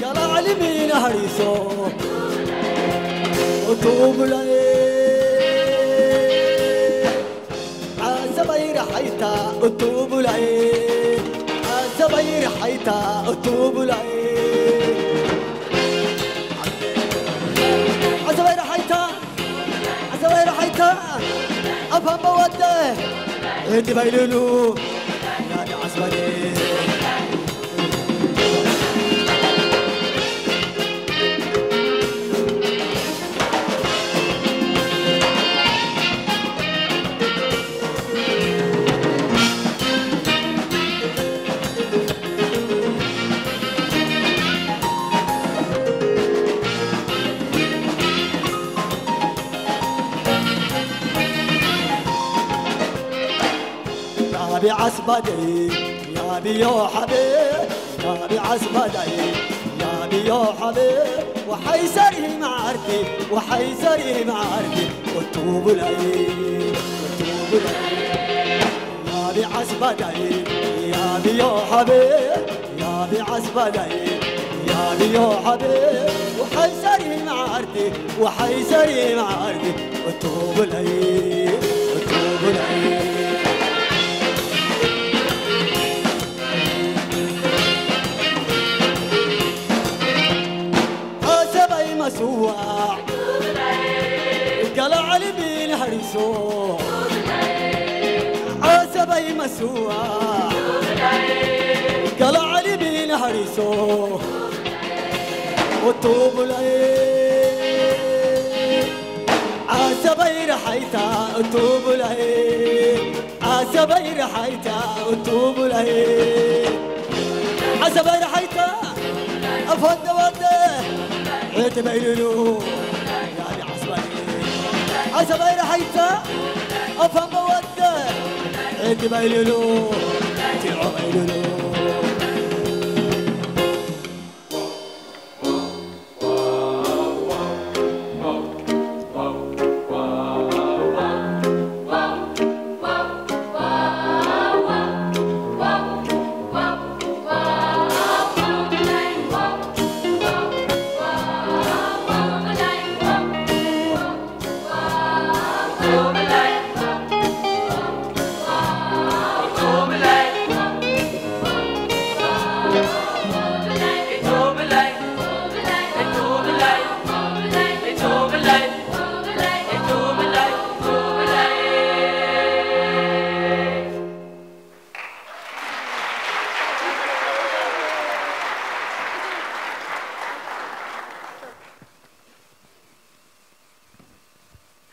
ገላ ዓሊሚ ናህሪሶ እቱ ብላይ ዓሰበይ ረሓይታ እቱ ብላይ ዓሰበይ ረሓይታ እቱ ብላይ ዓሰበይ ረሓይታ ዓሰበይ ረሓይታ ኣፋም በወደ እቲ በይልሉ ናዲ ዓስበዴ ያቢ ዓስባደይ ያብዮ ሓበ ያቢ ዓስባዳይ ያብዮ ሓበ ወሓይ ሰሪ መዓርቲ ወሓይ ሰሪ መዓርቲ ወቱ ብላይ ወቱ ብላይ ያቢ ዓስባዳይ ያብዮ ሓበ ያቢ ዓስባዳይ ያብዮ ሓበ ወሓይ ሰሪ መዓርቲ ወሓይ ሰሪ መዓርቲ እቱ ብለይ እቱ ብለይ ዓሰበይ መስዋዕ ገላ ዓሊሚ ንሃሪሶ ዓሰበይ መስዋዕ ገላ ዓሊሚ ንሃሪሶ እቱ ብላይ ዓሰበይ ረሓይታ እቱ ብላይ ዓሰበይ ረሓይታ እቱ ብላይ ዓሰበይ ረሓይታ ኣፈንደ ወደ ሕቲ በይልሉ ያዲ ዓስባይ ዓሰበይ ረሓይታ ኣፈንደ ወደ ሕቲ በይልሉ ቲዖ በይልሉ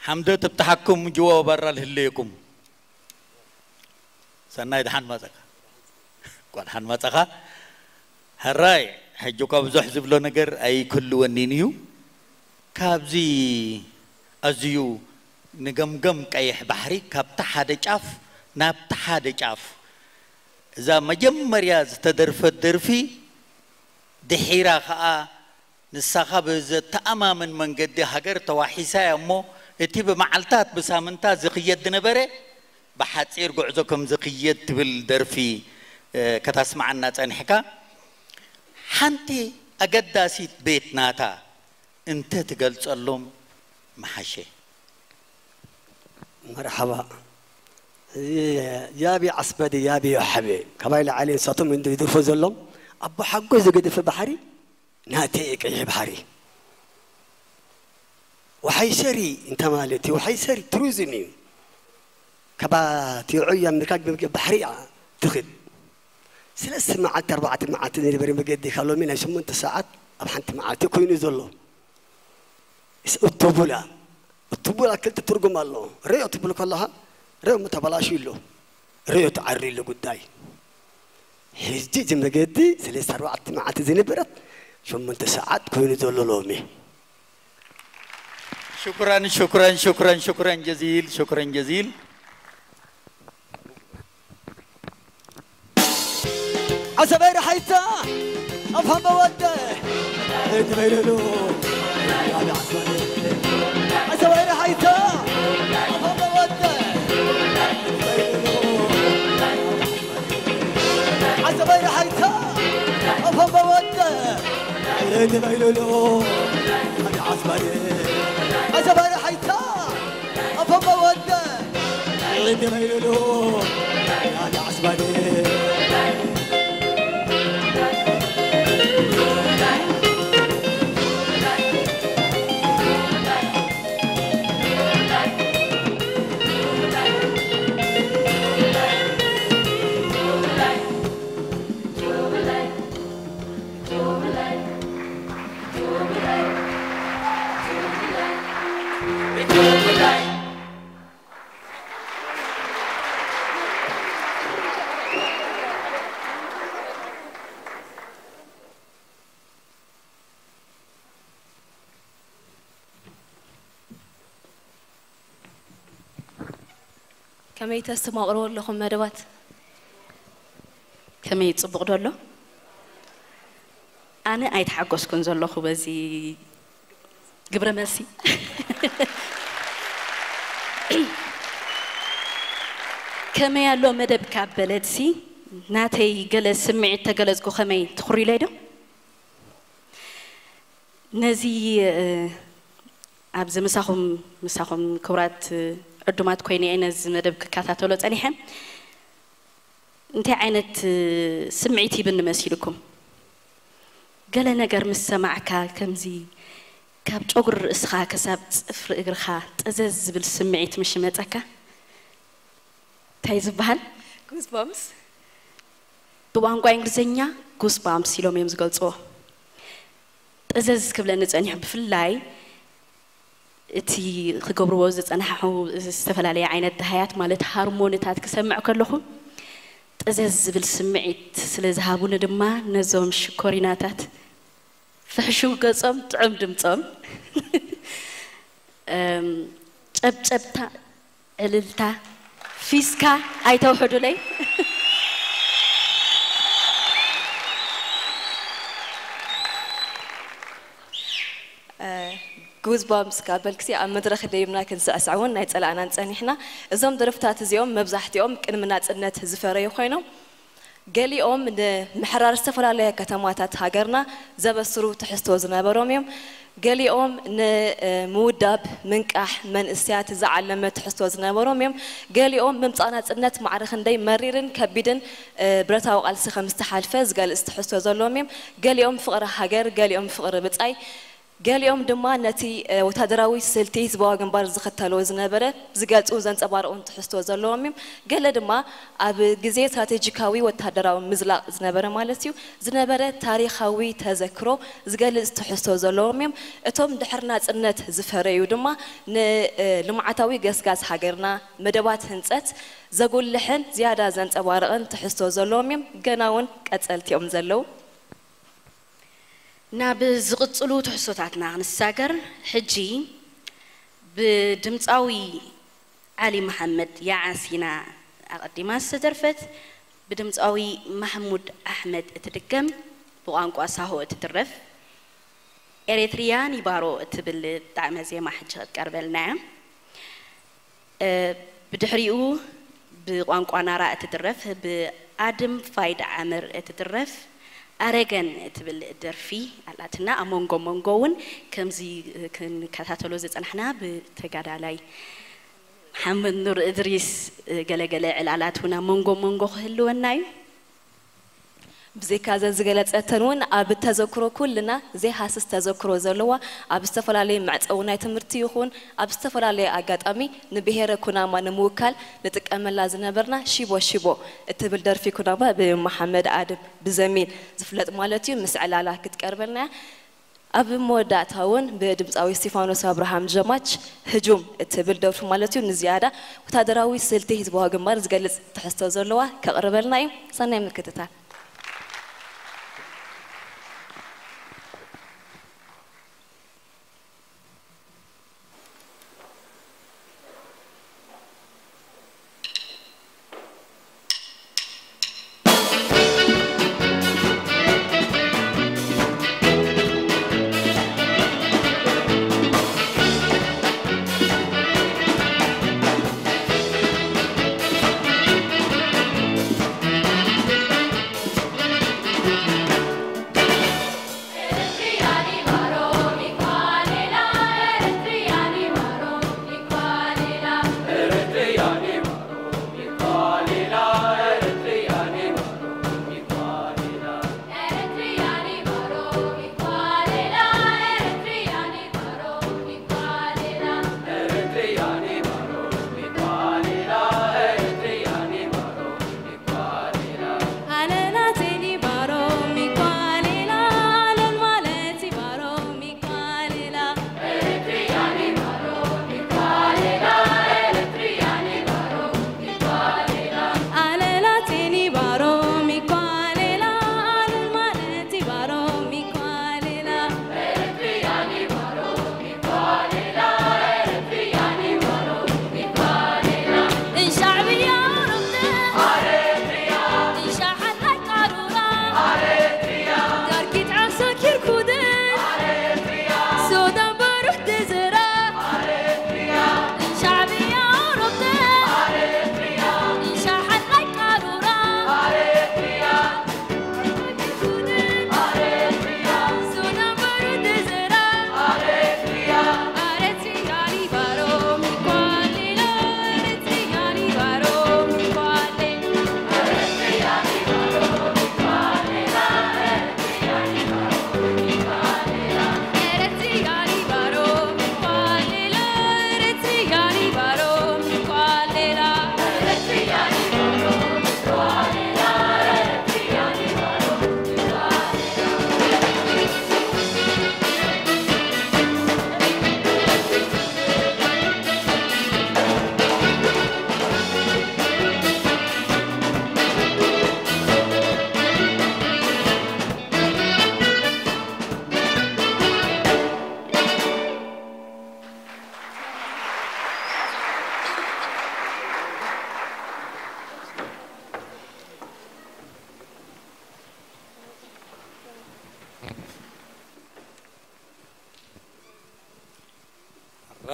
ሓምደ ትብትሓኩም ጅዋ ባራ ልህለየኩም። ሰናይ ደሓን መጸኻ። እንኳ ደሓን መጸኻ። ሕራይ፣ ሕጂ እኳ ብዙሕ ዝብሎ ነገር ኣይክህልወኒን እዩ። ካብዚ ኣዝዩ ንገምገም ቀይሕ ባሕሪ ካብቲ ሓደ ጫፍ ናብቲ ሓደ ጫፍ እዛ መጀመርያ ዝተደርፈት ደርፊ ድሒራ ኸኣ ንሳኻ ብዘተኣማምን መንገዲ ሃገር ተዋሒሳ እያ እሞ፣ እቲ ብመዓልታት ብሳምንታት ዝኽየድ ዝነበረ ብሓጺር ጉዕዞ ከም ዝኽየድ ትብል ደርፊ፣ እ፣ ከተስምዓና ጸኒሕካ። ሓንቲ ኣገዳሲት ቤት ናታ እንተ ትገልጸሎም ምሓሸ። መርሓባ። እዚ ያቢ ዓስበዲ ያቢ ዮሓቤ ካባይ ላዓሊ ንሳቶም እንዶ ይድርፎ ዘሎም ኣቦ ሓጎይ ዝገደፈ ባሕሪ ናተይ ቀይሕ ባሕሪ ወሓይ ሰሪ እንተ ማለት እዩ። ወሓይ ሰሪ ቱሪዝም እዩ። ካባቲ ዑያ ምርካብ ብመገ ባሕሪ እያ ትኽድ። ስለስተ መዓልቲ ኣርባዕተ መዓልቲ ዝነበረ መገዲ ካብ ሎሚ ናይ ሸሞንተ ሰዓት ኣብ ሓንቲ መዓልቲ ኮይኑ ዘሎ። እስ-፣ እቱቡላ፣ እቱቡላ ክልተ ትርጉም ኣለዎ። ርዮ ትብል ከለኻ፣ ርዮ ተበላሽዩ ኣሎ። ርዮ ተዓርዩ ኣሎ ጉዳይ። ሕጂ እዚ መገዲ ሰለስተ ኣርባዕተ መዓልቲ ዝነበረት ሸሞንተ ሰዓት ኮይኑ ዘሎ ሎሚ። ሽኩራን፣ ሽኩራን፣ ሽኩራን፣ ሽኩራን ጀዚል፣ ሽኩራን ጀዚል። ዓሰበይ ረሓይታ ኣፋ መወደ ሕጂ በይለሉ ዓሰበይ ረሓይታ ኣፋ መወደ ፈመወደ ሬት በይሉሉ ኣዲ ዓስባዴ ኣዘባሪ ሓይታ ኣፈመወደ ሬት በይሉሉ ኣዲ ዓስባዴ ከመይ ተስተማቕርዎ ኣለኹም መደባት? ከመይ ጽቡቕ ዶ ኣሎ? ኣነ ኣይተሓጎስኩን ዘለኹ በዚ ግብረ መልሲ። ከመይ ኣሎ መደብ ካብ በለትሲ ናተይ ገለ ስምዒት ተገለጽኩ ከመይ ትኹሪ ኢለይ ዶ? ነዚ ኣብዚ ምሳኹም ምሳኹም ክቡራት ዕዱማት ኮይነ እየ ነዚ መደብ ክከታተሎ ጸኒሐ። እንታይ ዓይነት ስምዒት ይብኒ መሲልኩም? ገለ ነገር ምስ ሰማዕካ ከምዚ ካብ ጨጉሪ ርእስኻ ክሳብ ጽፍሪ እግርኻ ጠዘዝ ዝብል ስምዒት ምሽ ይመጸካ? እንታይ ዝበሃል? ጉስባምስ። ብቋንቋ እንግሊዝኛ ጉስባምስ ኢሎም እዮም ዝገልጽዎ። ጠዘዝ ክብለኒ ጸኒሑ። ብፍላይ እቲ ክገብርዎ ዝጸናሕኹ ዝተፈላለየ ዓይነት ደሃያት ማለት ሃርሞንታት ክሰምዕ ከለኹ ጠዘዝ ዝብል ስምዒት ስለ ዝሃቡኒ ድማ ነዞም ሽኮሪናታት ፍሕሹው ገጾም ጥዑም ድምጾም ጨብጨብታ ዕልልታ ፊስካ ኣይተውሕዱለይ። ጉዝባምስ ካብ በልክሲ ኣብ መድረኽ ደይብና ክንስዕስዕ እውን ናይ ጸላእናን ጸኒሕና። እዞም ደርፍታት እዚኦም መብዛሕትኦም ቅድሚ ናጽነት ዝፈረዩ ኮይኖም ገሊኦም ንምሕራር ዝተፈላለያ ከተማታት ሃገርና ዘበስሩ ትሕዝቶ ዝነበሮም እዮም። ገሊኦም ንምውዳብ ምንቃሕ መንእሰያት ዝዓለመ ትሕዝቶ ዝነበሮም እዮም። ገሊኦም ምምጻእ ናጽነት ማዕረ ክንደይ መሪርን ከቢድን ብረታዊ ቃልሲ ከም ዝተሓልፈ ዝገልጽ ትሕዝቶ ዘለዎም እዮም። ገሊኦም ፍቕሪ ሃገር፣ ገሊኦም ፍቕሪ ብጻይ፣ ገሊኦም ድማ ነቲ ወታደራዊ ስልቲ ህዝባዊ ግንባር ዝኽተሎ ዝነበረ ዝገልጹን ዘንጸባርቑን ትሕዝቶ ዘለዎም እዮም። ገለ ድማ ኣብ ግዜ ስትራቴጂካዊ ወታደራዊ ምዝላቕ ዝነበረ ማለት እዩ ዝነበረ ታሪኻዊ ተዘክሮ ዝገልጽ ትሕዝቶ ዘለዎም እዮም። እቶም ድሕሪ ናጽነት ዝፈረዩ ድማ ንልምዓታዊ ገስጋስ ሃገርና መደባት ህንጸት ዘጉልሕን ዝያዳ ዘንጸባርቕን ትሕዝቶ ዘለዎም እዮም። ገና እውን ቀጸልቲ እዮም ዘለዉ። ናብ ዝቕጽሉ ትሕዝቶታትና ክንሳገር፣ ሕጂ ብድምጻዊ ዓሊ መሓመድ ያዓስ ኢና ኣቐዲማ ዝተደርፈት፣ ብድምጻዊ ማሕሙድ ኣሕመድ እትድገም፣ ብቋንቋ ሳሆ እትድረፍ፣ ኤሬትርያ ኒባሮ እትብል ጣዕመ ዜማ ሕጂ ክትቀርበልና እያ። ብድሕሪኡ ብቋንቋ ናራ እትድረፍ ብኣድም ፋይድ ዓምር እትድረፍ ኣረገን እትብል ደርፊ ኣላትና። ኣብ መንጎ መንጎ እውን ከምዚ ክንከታተሎ ዝጸናሕና ብተጋዳላይ መሓመድ ኑር እድሪስ ገለገለ ዕላላት እውን ኣብ መንጎ መንጎ ክህልወና እዩ። ብዘይካ እዘን ዝገለጸተን እውን ኣብ ተዘክሮ ኩልና ዘይሃስስ ተዘክሮ ዘለዋ ኣብ ዝተፈላለየ መዕጸዊ ናይ ትምህርቲ ይኹን ኣብ ዝተፈላለየ ኣጋጣሚ ንብሄረ ኩናማ ንምውካል ንጥቀመላ ዝነበርና ሺቦ ሺቦ እትብል ደርፊ ኩናማ ብመሓመድ ኣድም ብዘሚን ዝፍለጥ ማለት እዩ ምስ ዕላላ ክትቀርበልና እያ። ኣብ መወዳእታ እውን ብድምፃዊ እስቲፋኖስ ኣብርሃም ጀማች ህጁም እትብል ደርፊ ማለት እዩ ንዝያዳ ወታደራዊ ስልቲ ህዝባዊ ግንባር ዝገልፅ ትሕዝቶ ዘለዋ ከቕርበልና እዩ። ሰናይ ምክትታል።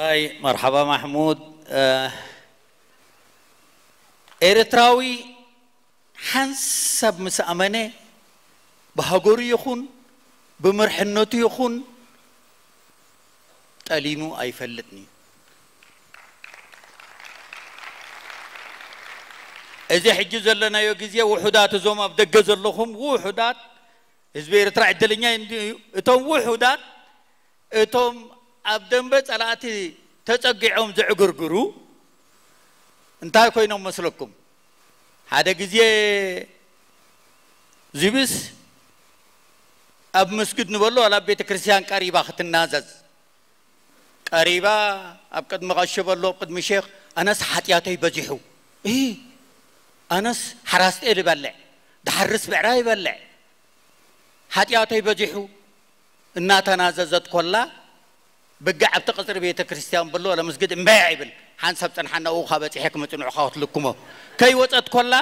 ኣይ መርሓባ ማሕሙድ። ኤርትራዊ ሓንሳብ ምስ ኣመነ ብሃገሩ ይኹን ብመርሕነቱ ይኹን ጠሊሙ ኣይፈልጥን እዩ። እዚ ሕጂ ዘለናዮ ግዜ ውሑዳት፣ እዞም ኣብ ደገ ዘለኹም ውሑዳት፣ ህዝቢ ኤርትራ ዕድለኛ እዩ። እቶም ውሑዳት፣ እቶም ኣብ ደንበ ጸላእቲ ተጸጊዖም ዝዕግርግሩ እንታይ ኮይኖም መስለኩም? ሓደ ግዜ ዝብስ ኣብ መስጊድ ንበሎ ዋላ ኣብ ቤተ ክርስቲያን ቀሪባ ክትናዘዝ ቀሪባ ኣብ ቅድሚ ቀሺ በሎ፣ ኣብ ቅድሚ ሼኽ፣ ኣነስ ሓጢኣተይ በዚሑ። እይ፣ ኣነስ ሓራስ ጤል ይበልዕ፣ ድሓርስ ብዕራይ ይበልዕ፣ ሓጢኣተይ በዚሑ እናተናዘዘት ኮላ፣ ብግዕ ኣብቲ ቅጽሪ ቤተ ክርስቲያን በሎ፣ ለመስጊድ እምበይ ኣይብል። ሓንሳብ ጸንሓና፣ ኡኻ በጺሐ ክመጽንዑኻ ክትልክሞ። ከይወጸት ኮላ፣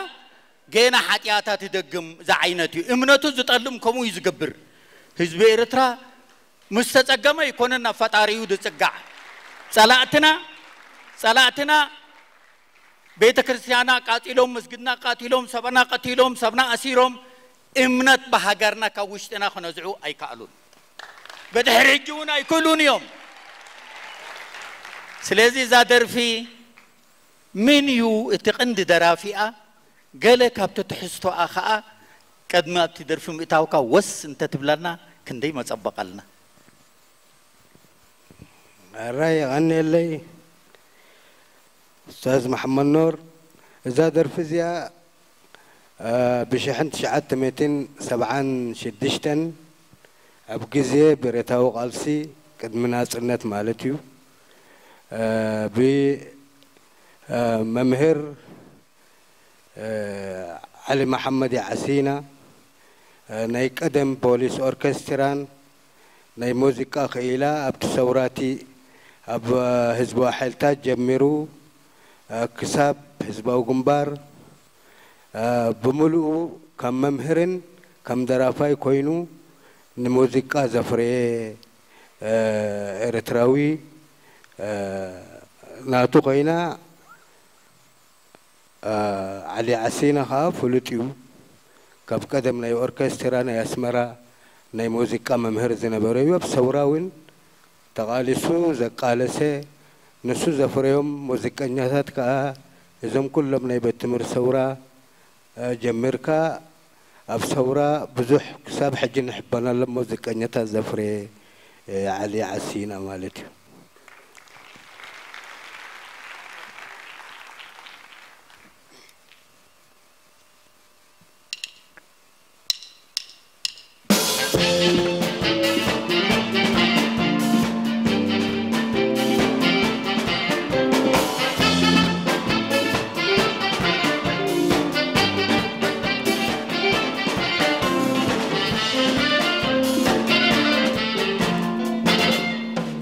ገና ሓጢኣታ ትደግም። ዝዓይነት እዩ። እምነቱ ዝጠልም ከምኡ እዩ ዝገብር። ህዝቢ ኤርትራ ምስ ተጸገመ ኣይኮነን ናብ ፈጣሪኡ ዝጽጋዕ። ጸላእትና፣ ጸላእትና ቤተ ክርስቲያና ኣቃጺሎም፣ መስጊድና ኣቃጺሎም፣ ሰብና ቀቲሎም፣ ሰብና ኣሲሮም፣ እምነት ብሃገርና ካብ ውሽጥና ክነዝዑ ኣይከኣሉን። ብድሕሪ ሕጂ እውን ኣይክእሉን እዮም። ስለዚ እዛ ደርፊ ምን እዩ እቲ ቀንዲ ደራፊኣ? ገለ ካብቲ ትሕዝቶኣ ኸኣ ቅድሚ ኣብቲ ደርፊ ምእታውካ ወስ እንተትብለና ክንደይ መጸበቐልና። ኣራይ የቐንየለይ ኡስታዝ መሓመድ ኖር። እዛ ደርፊ እዚኣ ብሽሕን ትሽዓተ ሚእትን ሰብዓን ሽዱሽተን ኣብ ግዜ ብረታዊ ቃልሲ ቅድሚ ናጽነት ማለት እዩ ብመምህር ዓሊ መሓመድ ይዓሲና ናይ ቀደም ፖሊስ ኦርኬስትራን ናይ ሙዚቃ ክኢላ ኣብቲ ሰውራቲ ኣብ ህዝባዊ ሓይልታት ጀሚሩ ክሳብ ህዝባዊ ግንባር ብምሉኡ ከም መምህርን ከም ደራፋይ ኮይኑ ንሙዚቃ ዘፍረየ ኤርትራዊ ናቱ ኮይና ዓሊ ዓሲና ኸዓ ፍሉጥ እዩ። ካብ ቀደም ናይ ኦርኬስትራ ናይ ኣስመራ ናይ ሙዚቃ መምህር ዝነበረ እዩ። ኣብ ሰውራ እውን ተቓሊሱ ዘቃለሰ፣ ንሱ ዘፍረዮም ሙዚቀኛታት ከኣ እዞም ኩሎም ናይ ቤት ትምህርቲ ሰውራ ጀሚርካ ኣብ ሰውራ ብዙሕ ክሳብ ሕጂ ንሕበነሎም ሙዚቀኛታት ዘፍረየ ዓሊ ዓሲና ማለት እዩ።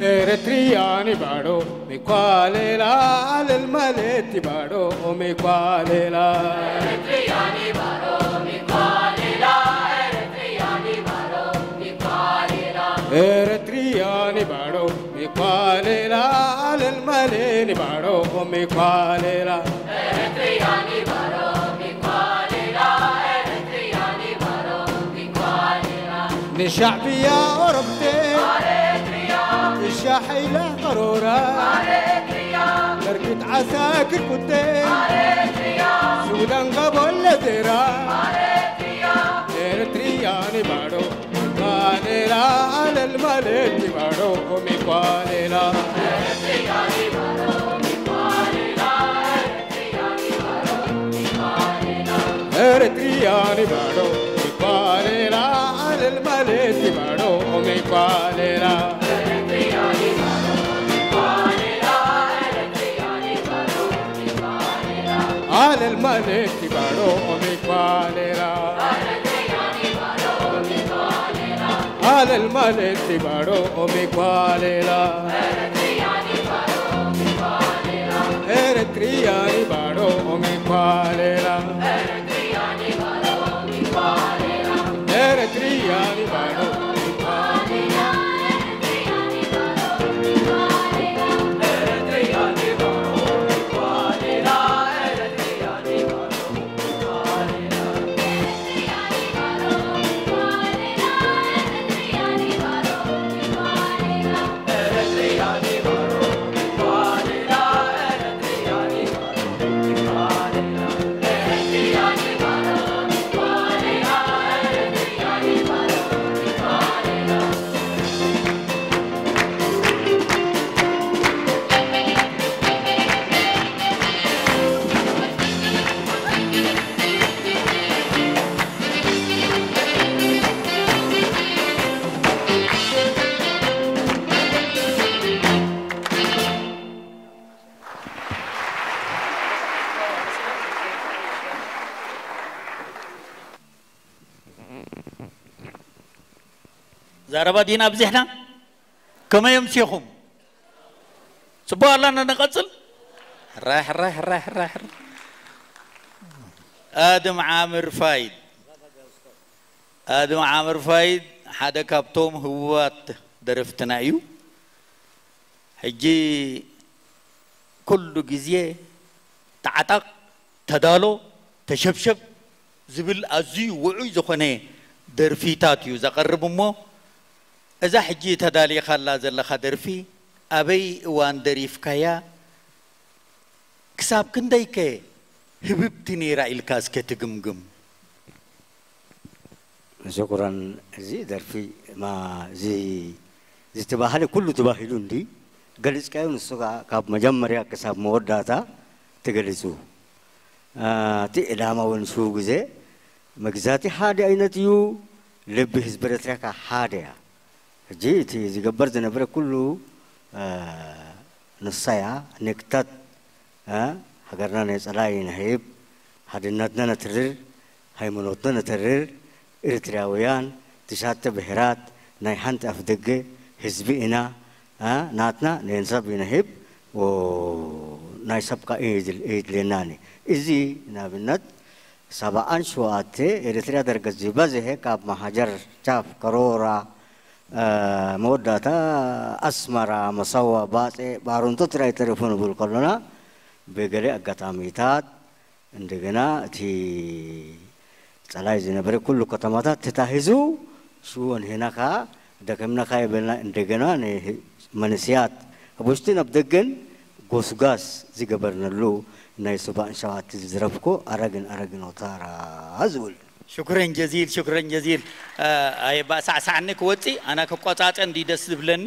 Eritrea ni baro mi kwalela lel maleti baro mi kwalela. Eritrea ni baro mi kwalela, Eritrea ni baro mi kwalela. Eritrea ni baro mi kwalela lel maleni baro mi kwalela. Eritrea ni baro mi kwalela, Eritrea ni baro mi kwalela. Ni sha'biya orobte. Eritrea. Isha hayla qarora. Eritrea. Darkit asakir kutte. Eritrea. Sudan gabol zera. Eritrea. Eritrea ni baro. Kwalela alal maleti baro mi kwalela. Eritrea ni baro mi kwalela alal maleti baro mi kwalela. Alal maleti baro mi kwalela. Alal maleti baro mi kwalela. Eritrea ni baro mi kwalela. Eritrea ni baro mi kwalela. ዘረባ ዲና ኣብዚሕና? ከመይ ኣምሲኹም? ጽቡቕ ኣላና ንቐጽል? ራሕ፣ ራሕ፣ ራሕ፣ ራሕ። ኣድም ዓምር ፋይድ። ኣድም ዓምር ፋይድ ሓደ ካብቶም ህቡባት ደረፍትና እዩ። ሕጂ ኩሉ ግዜ ጣዕጣቕ፣ ተዳሎ፣ ተሸብሸብ ዝብል ኣዝዩ ውዑይ ዝኾነ ደርፊታት እዩ ዘቕርብ እሞ፣ እዛ ሕጂ ተዳሊኻላ ዘለኻ ደርፊ ኣበይ እዋን ደሪፍካያ? ክሳብ ክንደይከ ህብብቲ ነይራ ኢልካ እስከ ትግምግም። ሽኩራን። እዚ ደርፊ ማ-፣ እዚ፣ እዚ ተባህለ ኩሉ ተባሂሉ እንዲ ገሊጽካዮ፣ ንሱ ከኣ ካብ መጀመርያ ክሳብ መወዳእታ ተገሊጹ። አ፣ እቲ ዕላማ እውን ሽው ግዜ መግዛእቲ ሓደ ዓይነት እዩ፣ ልቢ ህዝቢ ኤርትራ ከኣ ሓደ እያ። ሕጂ እቲ ዝገበር ዝነበረ ኩሉ፣ አ፣ ንሳ እያ። ንክታት፣ አ፣ ሃገርና ናይ ጸላኢ ነህብ፣ ሓድነትና ነትርር፣ ሃይማኖትና ነተርር፣ ኤርትራውያን ትሻተ ብሄራት ናይ ሓንቲ ኣፍ ደገ ህዝቢ ኢና፣ አ፣ ናትና ነንሰብ ይነህብ፣ ዎ፣ ናይ ሰብ ከኣ እይድል-፣ እይድልየናኒ። እዚ ንኣብነት ሰብዓን ሸውዓተ ኤርትራ ደርገ ዝበዝሐ ካብ መሃጀር ቻፍ ከሮራ፣ አ፣ መወዳእታ ኣስመራ፣ መሰዋ፣ ባጼ፣ ባርንቶ ጥራይ ተሪፉ ንብል ከሎና ብገለ ኣጋጣሚታት እንደገና እቲ ጸላይ ዝነበረ ኩሉ ከተማታት ተታሂዙ ሽወን ሄና ከኣ ደከምና ከኣ የበልና እንደገና ንህ-፣ መንስያት ኣብ ውሽጥን ኣብ ደገን ጎስጋስ ዝገበርነሉ ናይ ሰብዓን ሸውዓተ ዝዝረፍኮ ኣረግን ኣረግን ወታራ ዝብል። ሽኩረን ጀዚል፣ ሽኩረን ጀዚል። አ፣ ኣየባእ ሳዕሳዕኒ ክወጽእ፣ ኣና ክቆጻጸ እንዲ ደስ ዝብለኒ።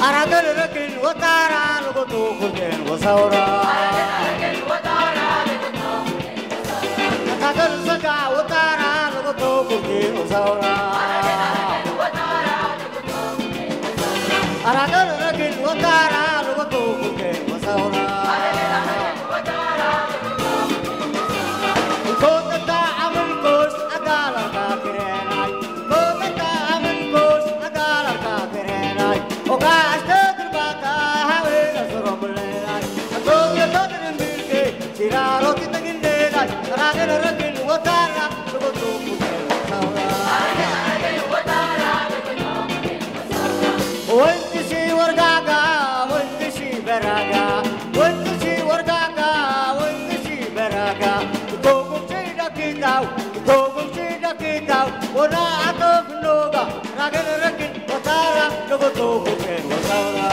Aragel rekin watara logoto kurden wasaura. Aragel saka watara logoto kurden wasaura. Aragel rekin watara logoto kurden wasaura. Kotata amin kos agala ka kirenai. Kotata amin kos agala ka kirenai. Oka ashte durbata hawe na soro mulai. Ato ya to din bilke tiraro kitagin de lai. Ragin ragin watara lugo tu kute saura. Wanti si wargaga, wanti si beraga, wanti si wargaga, wanti si beraga. Togum si dakitau, togum si dakitau, wana ato noga, ragel rekin watara, logo togum ken watara.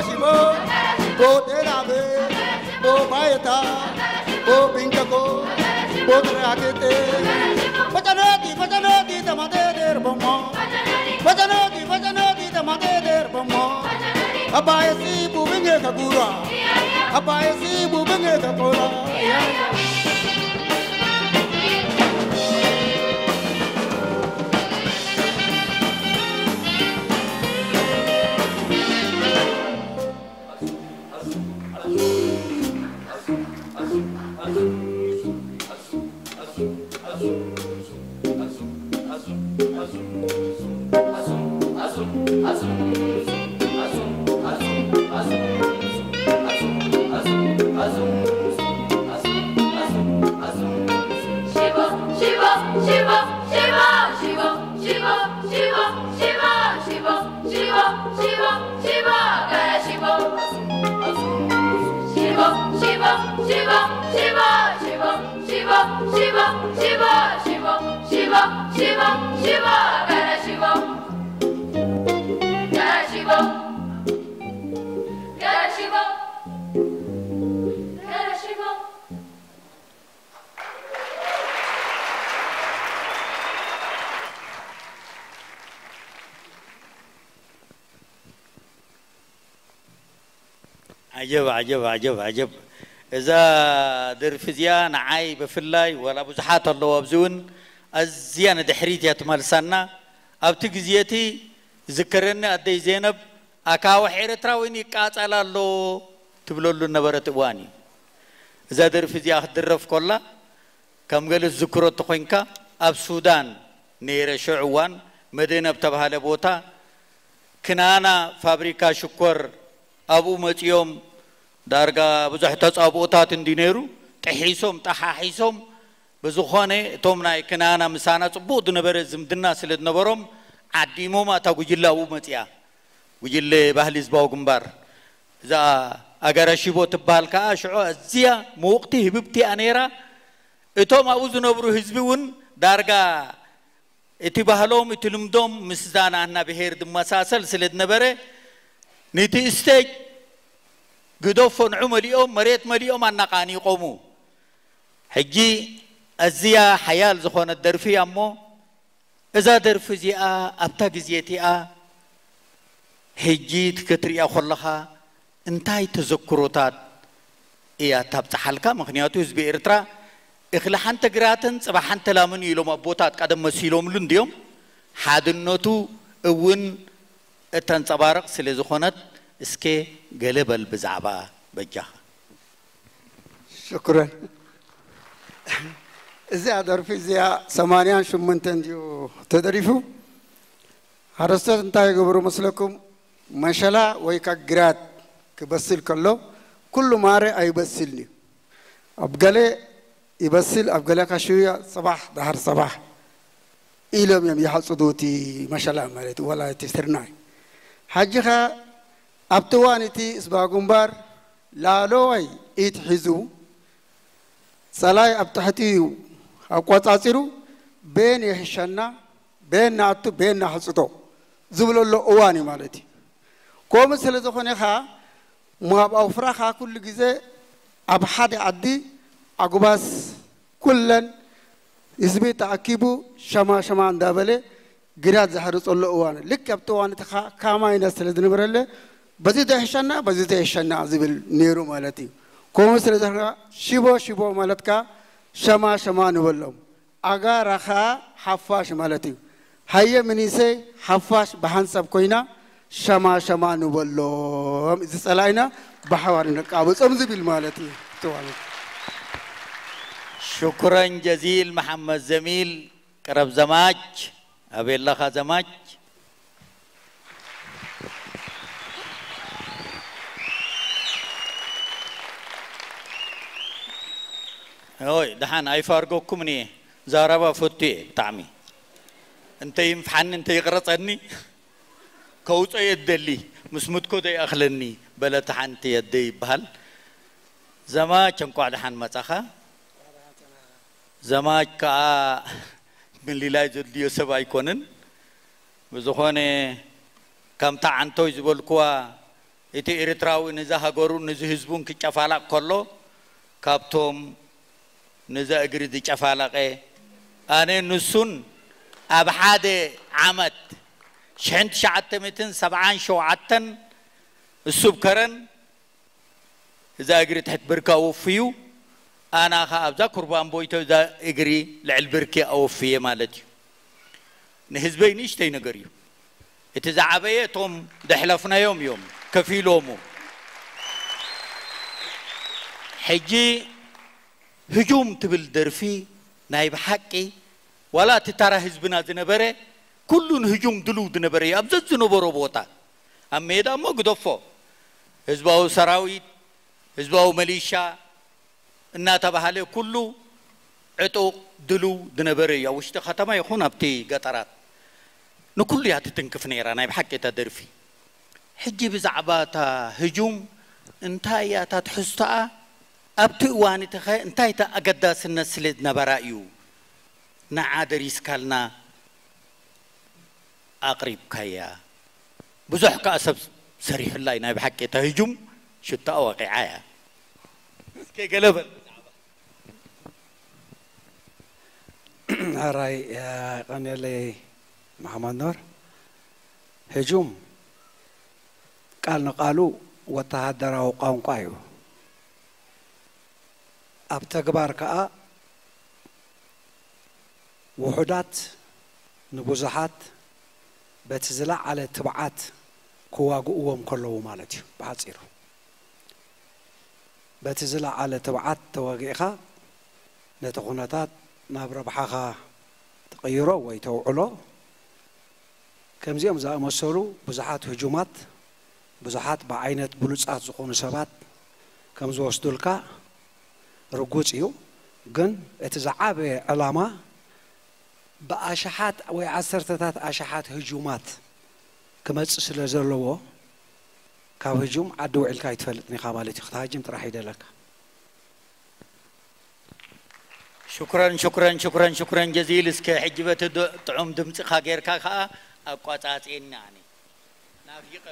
Sibo, bo terabe, bo baeta, bo bingako, bo trakete. Patanati, patanati, tamate der bomo. Patanati, patanati, tamate der bomo. Abaye si bu binge kakura. Abaye si bu binge kakura. ዓጀብ ዓጀብ ዓጀብ ዓጀብ። እዛ ደርፊ እዚኣ ንዓይ ብፍላይ፣ ዋላ ብዙሓት ኣለዉ ኣብዚ እውን፣ ኣዝያ ንድሕሪት እያ ትመልሳና። ኣብቲ ግዜ እቲ ዝከረኒ ኣደይ ዜነብ፣ ኣካውሕ ኤርትራዊ ይቃጸል ኣሎ ትብለሉ ነበረት እዋን እዩ። እዛ ደርፊ እዚኣ ክትድረፍ ኮላ፣ ከም ገለ ዝዝክሮ እንተኾይንካ፣ ኣብ ሱዳን ነይረ ሽዑ እዋን፣ መደነ ኣብ ተባሃለ ቦታ ክናና ፋብሪካ ሽኮር ኣብኡ መጺኦም፣ ዳርጋ ብዙሕ ተጻብኦታት እንዲ ነይሩ፣ ጥሒሶም ጠሓሒሶም። ብዝኾነ እቶም ናይ ክናና ምሳና ጽቡቕ ዝነበረ ዝምድና ስለ ዝነበሮም፣ ዓዲሞም፣ እታ ጉጅለ ኣብኡ መጺኣ። ጉጅለ ባህሊ ህዝባዊ ግንባር፣ እዛ ኣጋራ ሽቦ ትበሃል ከኣ ሽዑ ኣዝያ ምውቕቲ ህብብቲ እያ ነይራ። እቶም ኣብኡ ዝነብሩ ህዝቢ እውን ዳርጋ እቲ ባህሎም፣ እቲ ልምዶም ምስዛ ናህና ብሄር ዝመሳሰል ስለ ዝነበረ፣ ነቲ ስቴጅ ግደፎ ንዑ መሊኦም፣ መሬት መሊኦም ኣናቓኒቖሙ። ሕጂ ኣዝያ ሓያል ዝኾነት ደርፊ እያ እሞ፣ እዛ ደርፊ እዚኣ ኣብታ ግዜ እቲኣ ሕጂ ክትርእያ ከለኻ እንታይ ተዘክሮታት እያ ታብጽሓልካ? ምኽንያቱ ህዝቢ ኤርትራ እኽሊ ሓንቲ ግራትን ጽባሕ ሓንቲ ላምን ኢሎም ኣቦታት ቀደም መሲሎምሉ እንድዮም። ሓድነቱ እውን እተንጸባርቕ ስለ ዝኾነት፣ እስከ ገለ በል ብዛዕባ በጃኻ። ሽኩረን። እዚኣ ደርፊ እዚኣ ሰማንያን ሽሞንተን ድዩ ተደሪፉ? ሓረስቶት እንታይ ይገብሩ መስለኩም? መሸላ ወይ ከኣ ግራት ክበስል ከሎ፣ ኩሉ ማረ ኣይበስልን እዩ። ኣብ ገለ ይበስል፣ ኣብ ገለ ከሽውያ፣ ጽባሕ ደሓር ጽባሕ ኢሎም እዮም ይሓጽዱ፣ እቲ መሸላ ማለት እዩ፣ ወላ እቲ ስርናይ። ሕጂ ኸ ኣብቲ እዋን እቲ ህዝባዊ ግንባር ላዕለዋይ ኢድ ሒዙ፣ ጸላይ ኣብ ትሕቲ ኣቆጻጺሩ፣ በየን ይሕሸና፣ በየን ንኣቱ፣ በየን ንሓጽዶ ዝብለሎ እዋን እዩ ማለት እዩ። ከምኡ ስለ ዝኾነ ኸኣ፣ እሞ ኣብ ኣውፍራ ኸኣ ኩሉ ግዜ ኣብ ሓደ ዓዲ ኣጉባስ ኩለን ህዝቢ ተኣኪቡ ሸማ ሸማ እንዳበለ ግራት ዘሕርጸሉ እዋን፣ ልክ ኣብቲ እዋን እቲ ኸኣ ካማይነት ስለ ዝነበረለ፣ በዚ ተይሕሸና፣ በዚ ተይሕሸና ዝብል ነይሩ ማለት እዩ። ከምኡ ስለ ዝኾነ ሽቦ ሽቦ ማለት ከኣ ሸማ ሸማ ንበሎም። ኣጋራ ኸኣ ሓፋሽ ማለት እዩ። ሃየ ምኒሰይ ሓፋሽ ብሓንሳብ ኮይና ሸማ ሸማ ንበሎም። እዚ ጸላኢና ብሓባር ነቃብጾም ዝብል ማለት እዩ። ተዋለት። ሽኩረን ጀዚል መሓመድ ዘሚል። ቅረብ ዘማች። ኣበይ ኣለኻ ዘማች? ኦይ፣ ደሓን ኣይፋርገኩምን እየ። ዛረባ ፈቱ እየ ብጣዕሚ። እንተ ይንፍሓኒ፣ እንተ ይቕረጸኒ፣ ከውጾ እየ ዝደሊ። ምስ ምትኮ ዘይኣኽለኒ፣ በለት ሓንቲ ኣደይ ይበሃል። ዘማች፣ እንቋዕ ደሓን መጻኻ። ዘማች ከኣ ምልላይ ዘድልዮ ሰብ ኣይኮንን። ብዝኾነ፣ ከምታ ዓንቶይ ዝበልኩዋ፣ እቲ ኤርትራዊ ንዚ ሃገሩን ንዚ ህዝቡን ክጨፋላቕ ከሎ፣ ካብቶም ንዚ እግሪ ዝጨፋለቐ፣ ኣነ ንሱን ኣብ ሓደ ዓመት ሽሕን ትሽዓተ ሚእትን ሰብዓን ሸውዓተን እሱ ኣብ ከረን እዛ እግሪ ትሕት ብርካ ወፍዩ፣ ኣና ኸኣ ኣብዛ ኩርባን ቦይቶ እዛ እግሪ ልዕል ብርኪ ኣወፍየ ማለት እዩ። ንህዝበይ ንእሽተይ ነገር እዩ። እቲ ዝዓበየ እቶም ደሕለፍናዮም እዮም ከፊሎሙ። ሕጂ ህጁም ትብል ደርፊ ናይ ብሓቂ ዋላ እቲ ታራ ህዝብና ዝነበረ ኩሉ ንህጁም ድልው ዝነበረ እዩ። ኣብ ዘዝነበሮ ቦታ ኣብ ሜዳ እሞ ግደፎ ህዝባዊ ሰራዊት፣ ህዝባዊ መሊሻ እናተባህለ ኩሉ ዕጡቕ ድልው ዝነበረ እዩ። ኣብ ውሽጢ ከተማ ይኹን ኣብቲ ገጠራት ንኩሉ እያ ትትንክፍ ነይራ ናይ ብሓቂ እታ ደርፊ። ሕጂ ብዛዕባ እታ ህጁም እንታይ እያ እታ ትሕዝቶኣ? ኣብቲ እዋን እቲ ኸ እንታይ እታ ኣገዳስነት ስለ ዝነበራ እዩ ንዓ ደሪስካልና ኣቕሪብካያ? ብዙሕ ከኣ ሰብ ሰሪሑላ እዩ ናይ ብሓቂ እታ ህጁም ሽቶኣ ወቒዓ እያ። እስከ ገለ በል። ሕራይ የቐንየለይ መሓመድ ኖር። ህጁም ቃል ንቃሉ ወተሃደራዊ ቋንቋ እዩ። ኣብ ተግባር ከኣ ውሑዳት ንብዙሓት በቲ ዝለዓለ ትብዓት ክዋግእዎም ከለዉ ማለት እዩ ብሓጺሩ። በቲ ዝለዓለ ትብዓት ተዋጊእኻ ነቲ ኩነታት ናብ ረብሓኻ ትቕይሮ ወይ ተውዕሎ። ከምዚኦም ዝኣመሰሉ ብዙሓት ህጁማት ብዙሓት ብዓይነት ብሉጻት ዝኾኑ ሰባት ከም ዝወስዱልካ ርጉጽ እዩ። ግን እቲ ዝዓበየ ዕላማ ብኣሽሓት ወይ ዓሰርተታት ኣሽሓት ህጁማት ክመጽእ ስለ ዘለዎ ካብ ህጁም ዓዲ ውዒልካ ኣይትፈልጥን ኢኻ ማለት እዩ። ክትሃጅም ጥራሕ ይደለካ። ሽኩረን ሽኩረን ሽኩረን ሽኩረን ጀዚል። እስከ ሕጂ በቲ ድ- ጥዑም ድምፅኻ ጌርካ ከዓ ኣቋፃፅየኒ ኣነ ናፊቀ።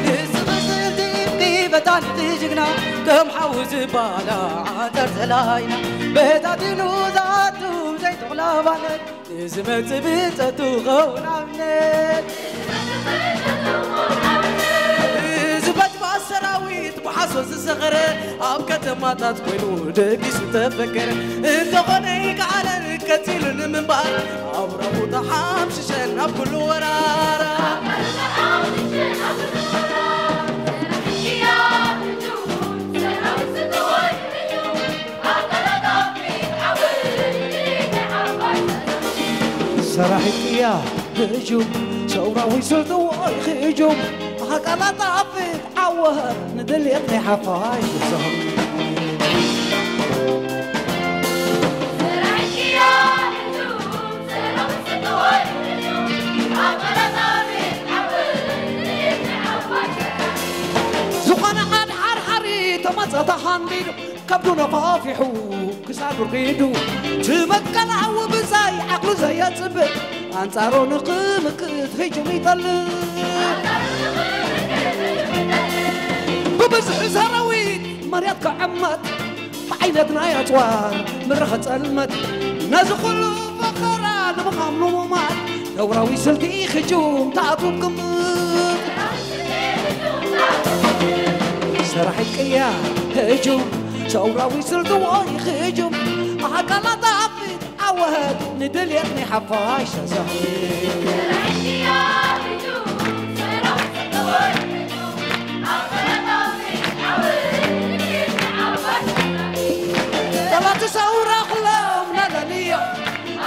ንስኺ ስልቲ እምኒ በታኒ ጅግና፣ ከም ሓዊ ዝባላ ዓተር ተላይና፣ በታቲኑ ዝኣቱ ዘይተቑላ ባነት፣ ንዝመጽእ ብጸቱ ኸውን ኣብነት። እዚ በትማ ሰራዊት ብሓሶት ዝሰኸረ፣ ኣብ ከተማታት ኮይኑ ደቂሱ ተፈከረ። እንተኾነ ይከኣለን ቀጺሉ ንምንባር፣ ኣብራኹ ተሓምሽሸን ኣብ ኩሉ ወራራ። ሰራሒት ቅያ ህጁም፣ ሰውራዊ ስልትዎ ህጁም፣ ኣቃላጣፊ ዓወት ንድልየት ናይ ሓፋሽ ይብዝሖም። ዝኾነ ሓድሓርሓሪ ተመጸ ተሃንዲዱ፣ ከብዱ ነፋፊሑ ክሳዱ ርጊዱ፣ ትመቀላዊ ብዛይ ዓቕሉ ዘየጽብእ፣ ኣንጻሩ ንኽምክት ህጁም ይጠልብ። ብብዝሒ ሰራዊት መሬት ክዕመት፣ ብዓይነት ናይ ኣጽዋር ምርኸ ጸልመት፣ ነዚ ኩሉ ፈኸራ ንምኻም ልሙማት፣ ሰውራዊ ስልቲ ህጁም ተኣቱም ግምት። ሰራሒት ቅያ ህጁም፣ ሰውራዊ ስልቲ ወይ ህጁም፣ ኣካላት ኣብ ዓወት ንድልየት ናይ ሓፋሽ ተዛህር። ጠላቲ ሰውራ ኩሎም ነለልዮ፣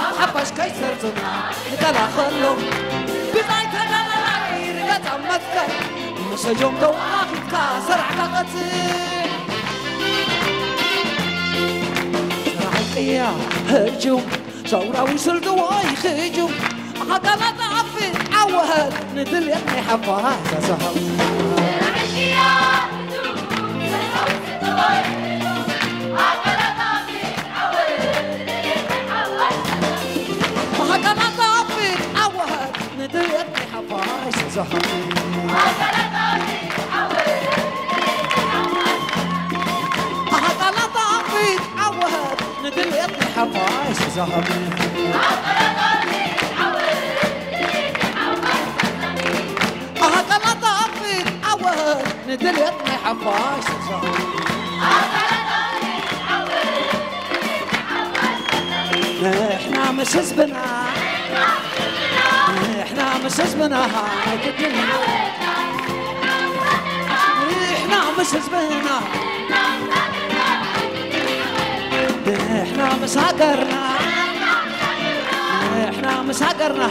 ኣብ ሓፋሽ ከይሰርጹና ንከላኸሎም። ብጻይ ተጋዳላይ ርገጽ ኣብ መትከል፣ ምሰጆም ተዋኺትካ ሰራሕካ ቀጽል። ሰራሒት ቅያ ህጁም፣ ሰውራዊ ስልቲ ወይ ህጁም፣ ኣካላት ኣብ ዓወት ንድልየት ናይ ሓፋሽ ተዛሃር። ማሕከማት ኣፍሪቃ ዓወት ንድልየት ናይ ሓፋሽ ተዛሃር። ማሕከማት ኣፍሪቃ ዓወት ንድልየት ናይ ሓፋሽ ተዛሃር። ማሕከማት ኣፍሪቃ ዓወት ንድልየት ናይ ሓፋሽ ተዛሃር። ንሕና ምስ ህዝብና፣ ንሕና ምስ ህዝብና፣ ግድን ንሕና ምስ ህዝብና፣ ንሕና ምስ ሃገርና፣ ንሕና ምስ ሃገርና፣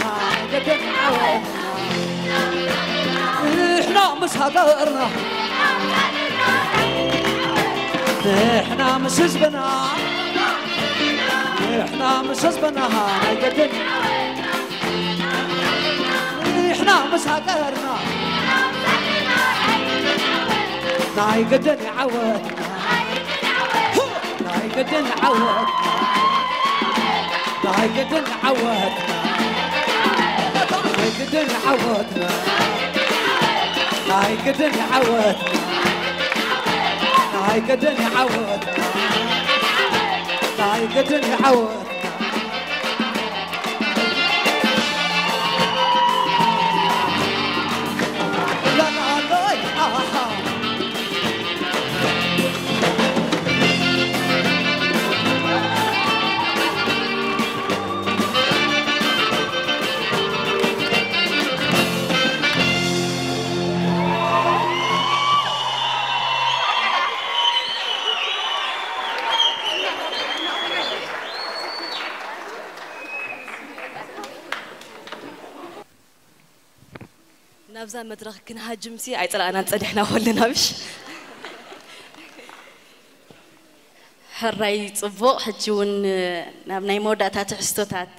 ግድን ዓወት ንሕና ምስ ሃገርና፣ ንሕና ምስ ህዝብና፣ ንሕና ምስ ህዝብና፣ ናይ ገድል። ንሕና ምስ ሃገርና፣ ናይ ገድል ዓወትና። ናይ ግድን ዓወትና፣ ናይ ግድን ዓወትና፣ ናይ ግድን ዓወትና፣ ናይ ግድን ዓወትና፣ ናይ ግድን ዓወትና፣ ናይ ግድን ዓወትና። ናብዛ መድረኽ ክንሃጅምሲ ኣይጸላእናን ጸኒሕና ኩልና፣ ምሽ? ሕራይ፣ ጽቡቕ። ሕጂ እውን ናብ ናይ መወዳእታ ትሕዝቶታት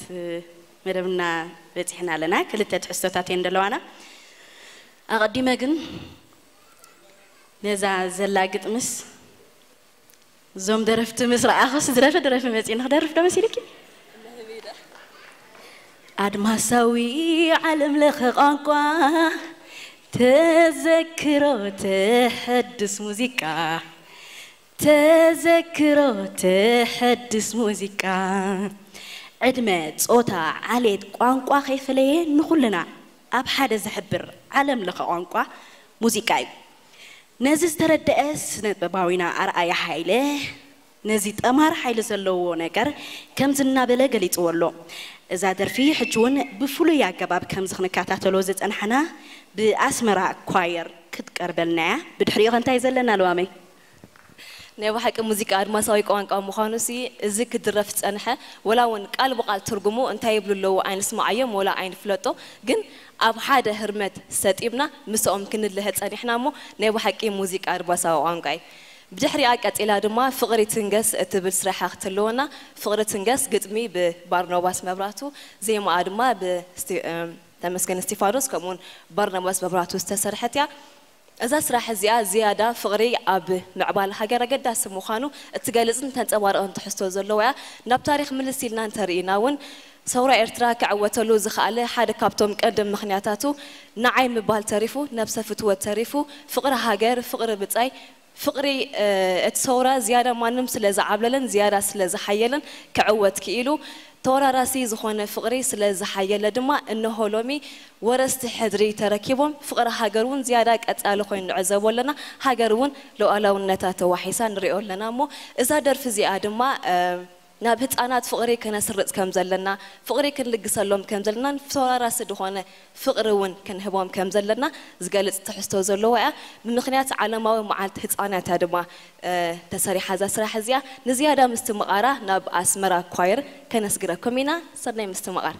መደብና በጺሕና ኣለና። ክልተ ትሕዝቶታት እየን ዘለዋና። ኣቐዲመ ግን ነዛ ዘላ ግጥምስ እዞም ደረፍቲ ምስ ረኣኹስ ዝደርፊ ደረፊ መጺእኒ። ክደርፍ ዶ መሲልኪ? ኣድማሳዊ ዓለም ለኸ ቋንቋ፣ ተዘክሮ ተሐድስ ሙዚቃ፣ ተዘክሮ ተሐድስ ሙዚቃ። ዕድመ፣ ጾታ፣ ዓሌት፣ ቋንቋ ከይፈለየ ንኹልና ኣብ ሓደ ዘሕብር ዓለም ለኸ ቋንቋ ሙዚቃ እዩ። ነዚ ዝተረደአ ስነ ጥበባዊና ኣርኣያ ሃይለ፣ ነዚ ጠማር ሓይሊ ዘለዎ ነገር ከምዚ እናበለ ገሊጽዎ ኣሎ። እዛ ደርፊ ሕጂ እውን ብፍሉይ ኣገባብ ከምዚ ክንከታተሎ ዝጸናሕና ብኣስመራ ኳየር ክትቀርበልና እያ። ብድሕሪኡ ከ እንታይ ዘለና ልዋመይ? ናይ ብሓቂ ሙዚቃ ኣድማሳዊ ቋንቋ ምዃኑሲ፣ እዚ ክድረፍ ዝጸንሐ፣ ወላ እውን ቃል ብቓል ትርጉሙ እንታይ ይብሉ ኣለዉ ኣይንስምዓዮም ወላ ኣይንፍለጦ፣ ግን ኣብ ሓደ ህርመት ሰጢምና ምስኦም ክንልሀ ጸኒሕና እሞ፣ ናይ ብሓቂ ሙዚቃ ኣድማሳዊ ቋንቋ እዩ። ብድሕሪኣ ቀጺላ ድማ ፍቕሪ ትንገስ እትብል ስራሓ ክትህልወና፣ ፍቕሪ ትንገስ ግጥሚ ብባርኖባስ መብራቱ፣ ዜማኣ ድማ ብ ስቲ-፣ እም፣ ተመስገን እስቲፋኖስ ከምኡውን ባርኖባስ መብራቱ ዝተሰርሐት እያ። እዛ ስራሕ እዚኣ ዝያዳ ፍቕሪ ኣብ ምዕባለ ሃገር ኣገዳሲ ምዃኑ እትገልጽን ተንጸባርቕን ትሕዝቶ ዘለዋ እያ። ናብ ታሪኽ ምልስ ኢልና እንተርኢና እውን፣ ሰውራ ኤርትራ ክዕወተሉ ዝኸኣለ ሓደ ካብቶም ቀንዲ ምኽንያታቱ፣ ንዓይ ምባል ተሪፉ፣ ነብሰ ፍትወት ተሪፉ፣ ፍቕሪ ሃገር፣ ፍቕሪ ብጻይ፣ ፍቕሪ እቲ ሰውራ ዝያዳ ማንም ስለ ዝዓብለለን ዝያዳ ስለ ዝሓየለን ክዕወት ክኢሉ። ተወራራሲ ዝኾነ ፍቕሪ ስለ ዝሓየለ ድማ እነሆ ሎሚ ወረስቲ ሕድሪ ተረኪቦም ፍቕሪ ሃገር እውን ዝያዳ ቀጻሊ ኮይኑ ንዕዘቦ ኣለና። ሃገር እውን ሉዓላውነታ ተዋሒሳ ንሪኦ ኣለና። እሞ እዛ ደርፊ እዚኣ ድማ ናብ ህጻናት ፍቕሪ ከነስርጽ ከም ዘለና፣ ፍቕሪ ክንልግሰሎም ከም ዘለናን ተወራራሲ ዝኾነ ፍቕሪ እውን ክንህቦም ከም ዘለና ዝገልጽ ትሕዝቶ ዘለዋ እያ። ብምኽንያት ዓለማዊ መዓልቲ ህጻናት እያ ድማ ተሰሪሓ እዛ ስራሕ እዚኣ። ንዝያዳ ምስትምቓራ ናብ ኣስመራ ኳየር ከነስግረኩም ኢና። ሰናይ ምስትምቓር።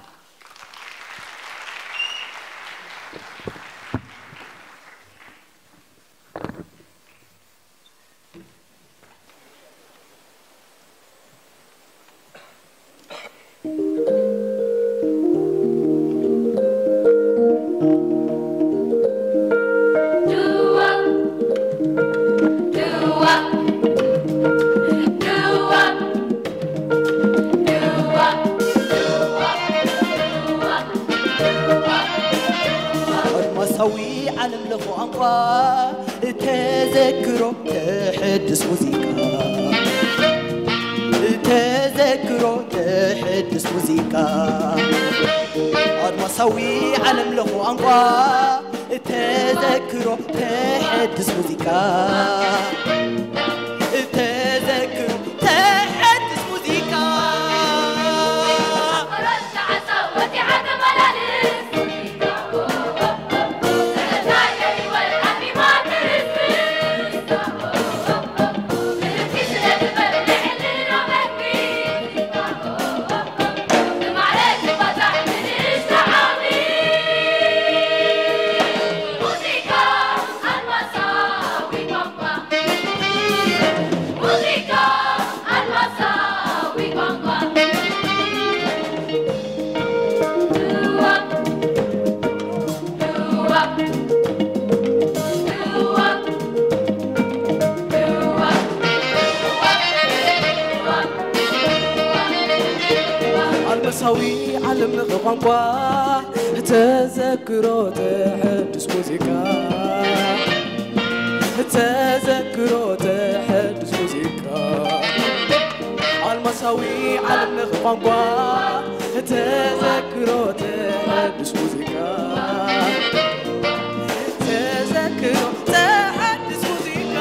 ኣድማሳዊ ዓለም ለኸ ቋንቋ ተዘክሮ ተሐድስ ሙዚቃ ተዘክሮ ተሐድስ ሙዚቃ ኣድማሳዊ ዓለም ለኸ ቋንቋ ተዘክሮ ተሐድስ ሙዚቃ ተዘክሮ ተሐድስ ሙዚቃ ዓለማዊ ዓለም ለኸ ቋንቋ ተዘክሮ ተሐድስ ሙዚቃ ተዘክሮ ተሐድስ ሙዚቃ ዓለማዊ ዓለም ለኸ ቋንቋ ተዘክሮ ተሐድስ ሙዚቃ ተዘክሮ ተሐድስ ሙዚቃ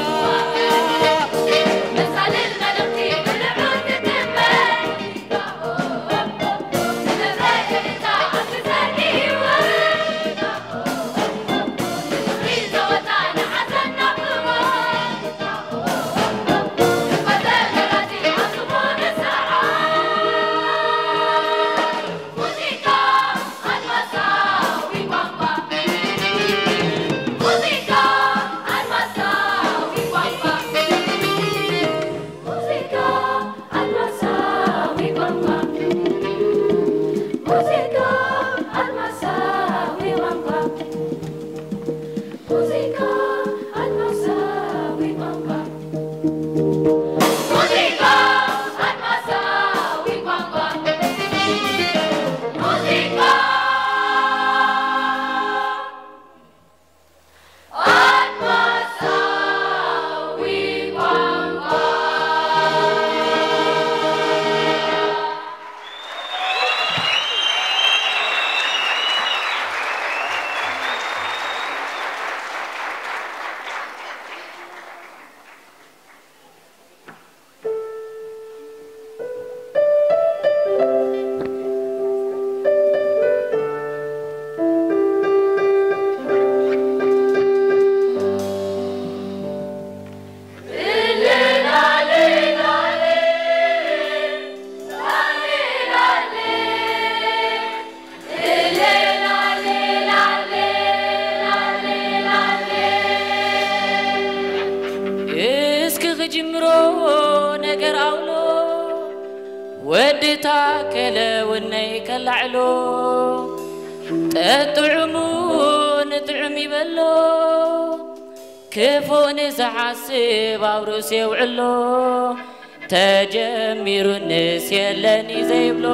እስኪ ክጅምሮ ነገር ኣውሎ ወዲ ታከለ ውነይ ከላዕሎ ጠጥዑሙ ንጥዑም ይበሎ ክፉእ ንዝሓስብ ኣብ ርእሱ የውዕሎ ተጀሚሩ ንስ የለኒ ዘይብሎ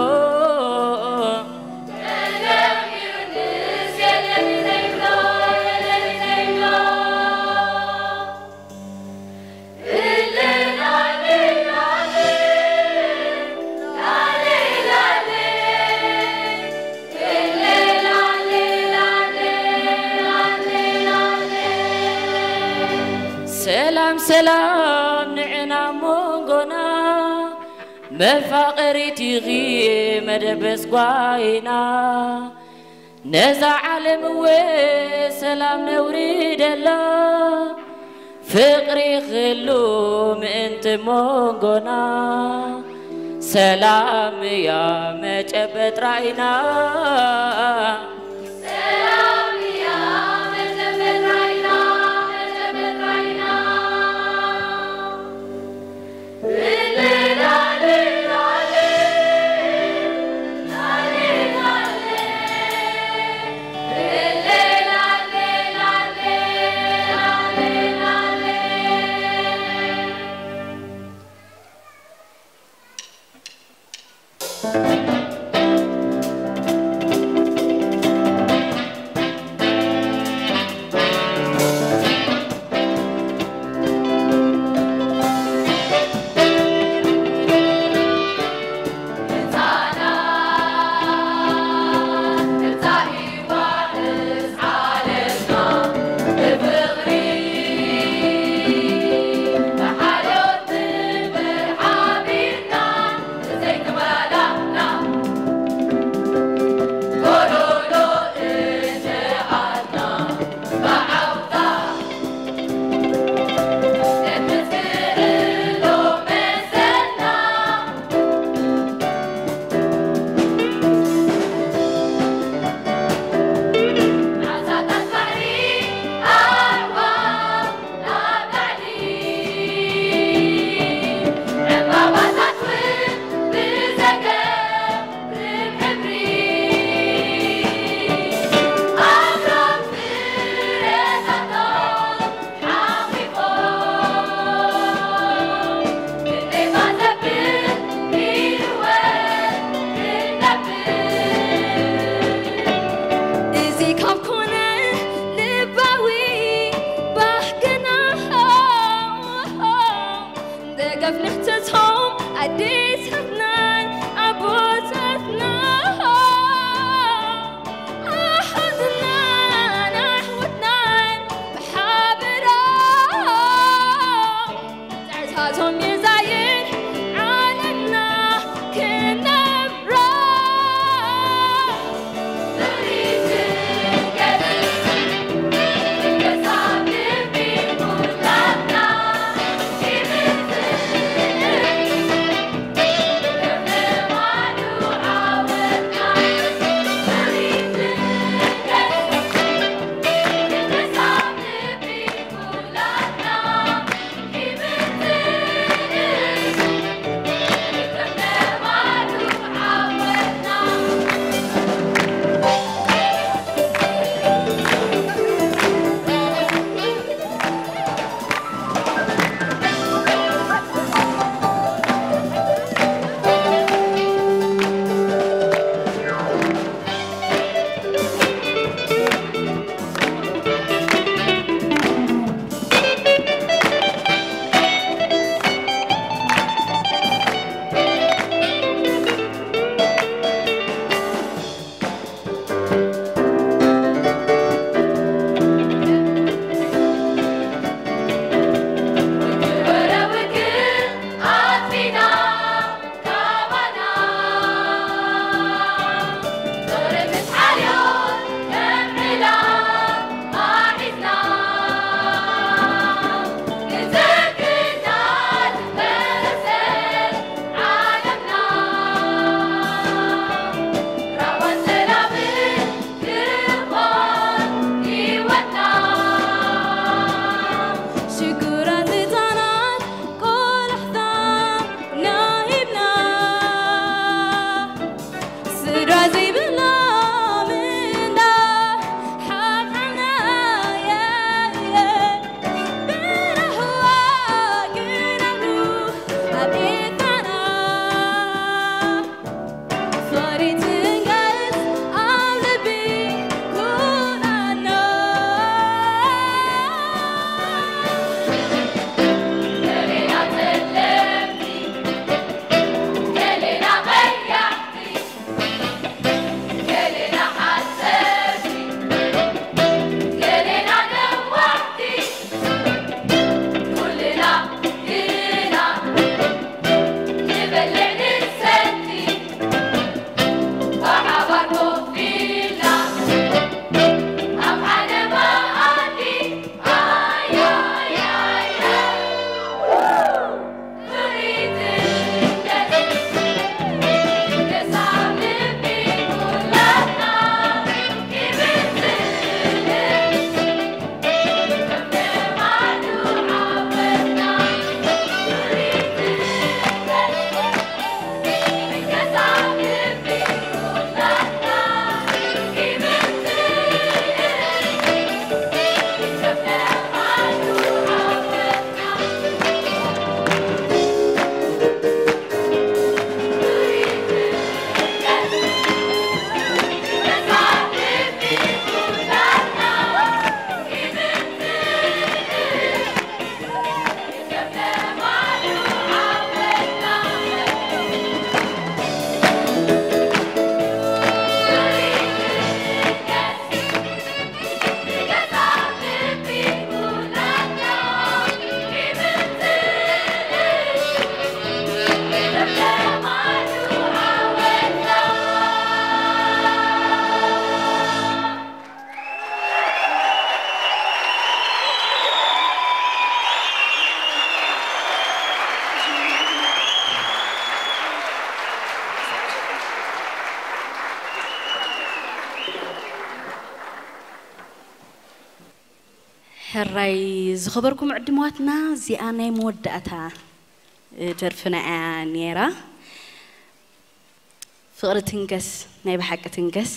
ተጀሚሩ ንስ የለኒ ዘይብሎ የለኒ ዘይብሎ ሰላም ንዕና መንጎና፣ መፋቐሪት ኢኺ መደበስ ጓይና። ነዛ ዓለም እወ ሰላም ነውርደላ፣ ፍቕሪ ክህሉ ምእንቲ መንጎና። ሰላም እያ መጨበጥ ራእይና። ሰላም እያ መጨበጥ ራእይና፣ መጨበጥ ራእይና። ሕራይ ዝኸበርኩም ዕድመዋትና፣ እዚኣ ናይ መወዳእታ ደርፍና እያ ነይራ። ፍቕሪ ትንገስ፣ ናይ ብሓቂ ትንገስ።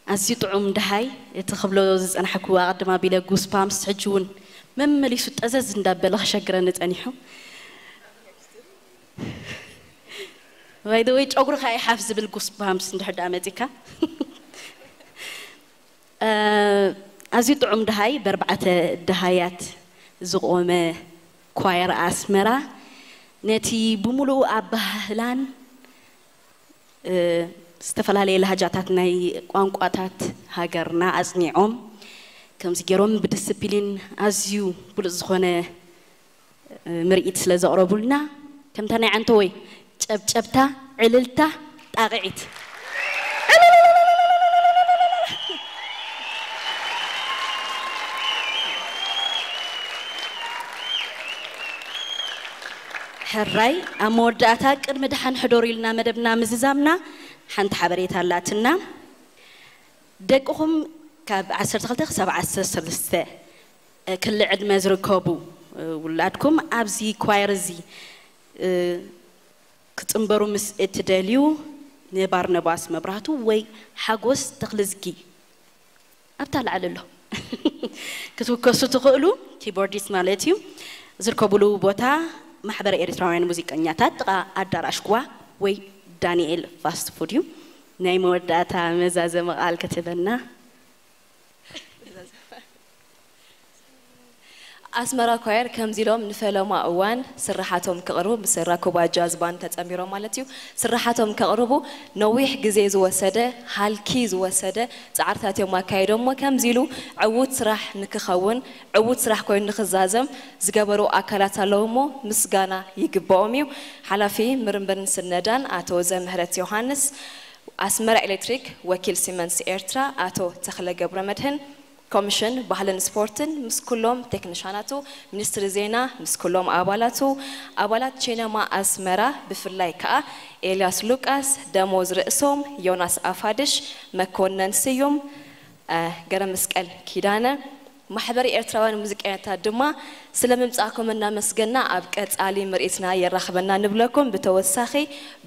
ኣዝዩ ጥዑም ደሃይ፣ እቲ ክብሎ ዝጸናሕኩ ኣቐድም ኣቢለ ጉስባምስ ሕጂ እውን መመሊሱ ጠዘዝ እንዳበለ ክሸግረኒ ጸኒሑ። ባይ ዘ ወይ ጨጉርኻ ይሓፍ ዝብል ጉስባምስ እንድሕር ደኣ መጺካ። ኣዝዩ ጥዑም ደሃይ፣ በርባዕተ ደሃያት ዝቖመ ኳየር ኣስመራ ነቲ ብምሉኡ ኣበሃህላን ዝተፈላለየ ላህጃታት ናይ ቋንቋታት ሃገርና ኣጽኒዖም ከምዚ ገይሮም ብድስፕሊን ኣዝዩ ብሉጽ ዝኾነ ምርኢት ስለ ዘቕረቡልና ከምታ ናይ ዓንተወይ ጨብጨብታ፣ ዕልልታ፣ ጣቕዒት። ሕራይ ኣብ መወዳእታ ቅድሚ ደሓን ሕደሩ ኢልና መደብና ምዝዛምና ሓንቲ ሓበሬታ ኣላትና። ደቅኹም ካብ ዓሰርተ ክልተ ክሳብ ዓሰርተ ሰለስተ ክሊ ዕድመ ዝርከቡ ውላድኩም ኣብዚ ኳየር እዚ ክጽንበሩ ምስ እትደልዩ ንባርነባስ መብራህቱ ወይ ሓጎስ ተኽልዝጊ ኣብታ ላዕሊ ኣሎ ክትውከሱ ትኽእሉ፣ ኪቦርዲስት ማለት እዩ። ዝርከቡሉ ቦታ ማሕበር ኤርትራውያን ሙዚቀኛታት ጥቓ ኣዳራሽ ጓ ወይ ዳንኤል ፋስት ፉድ እዩ። ናይ መወዳእታ መዛዘሚ ቃል ክትበና ኣስመራ ኳየር ከምዚ ኢሎም ንፈለማ እዋን ስርሓቶም ከቕርቡ ምስ ራኮባ ጃዝ ባንድ ተጸንቢሮም ማለት እዩ። ስርሓቶም ከቕርቡ ነዊሕ ግዜ ዝወሰደ፣ ሃልኪ ዝወሰደ ጻዕርታት እዮም ኣካይዶም እሞ ከምዚ ኢሉ ዕዉት ስራሕ ንክኸውን፣ ዕዉት ስራሕ ኮይኑ ንክዛዘም ዝገበሩ ኣካላት ኣለዉ እሞ ምስጋና ይግበኦም እዩ። ሓላፊ ምርምርን ስነዳን ኣቶ ዘምህረት ዮሃንስ፣ ኣስመራ ኤሌክትሪክ ወኪል ሲመንስ ኤርትራ ኣቶ ተኽለ ገብረመድህን፣ ኮሚሽን ባህልን ስፖርትን ምስ ኩሎም ቴክኒሻናቱ፣ ሚኒስትሪ ዜና ምስ ኩሎም ኣባላቱ፣ ኣባላት ቺነማ ኣስመራ ብፍላይ ከኣ ኤልያስ ሉቃስ፣ ደሞዝ ርእሶም፣ ዮናስ ኣፋድሽ፣ መኮነን ስዩም፣ ገረመስቀል ኪዳነ፣ ማሕበር ኤርትራውያን ሙዚቀኛታት ድማ ስለ ምምጻእኩም እናመስገና ኣብ ቀጻሊ ምርኢትና የራኽበና ንብለኩም። ብተወሳኺ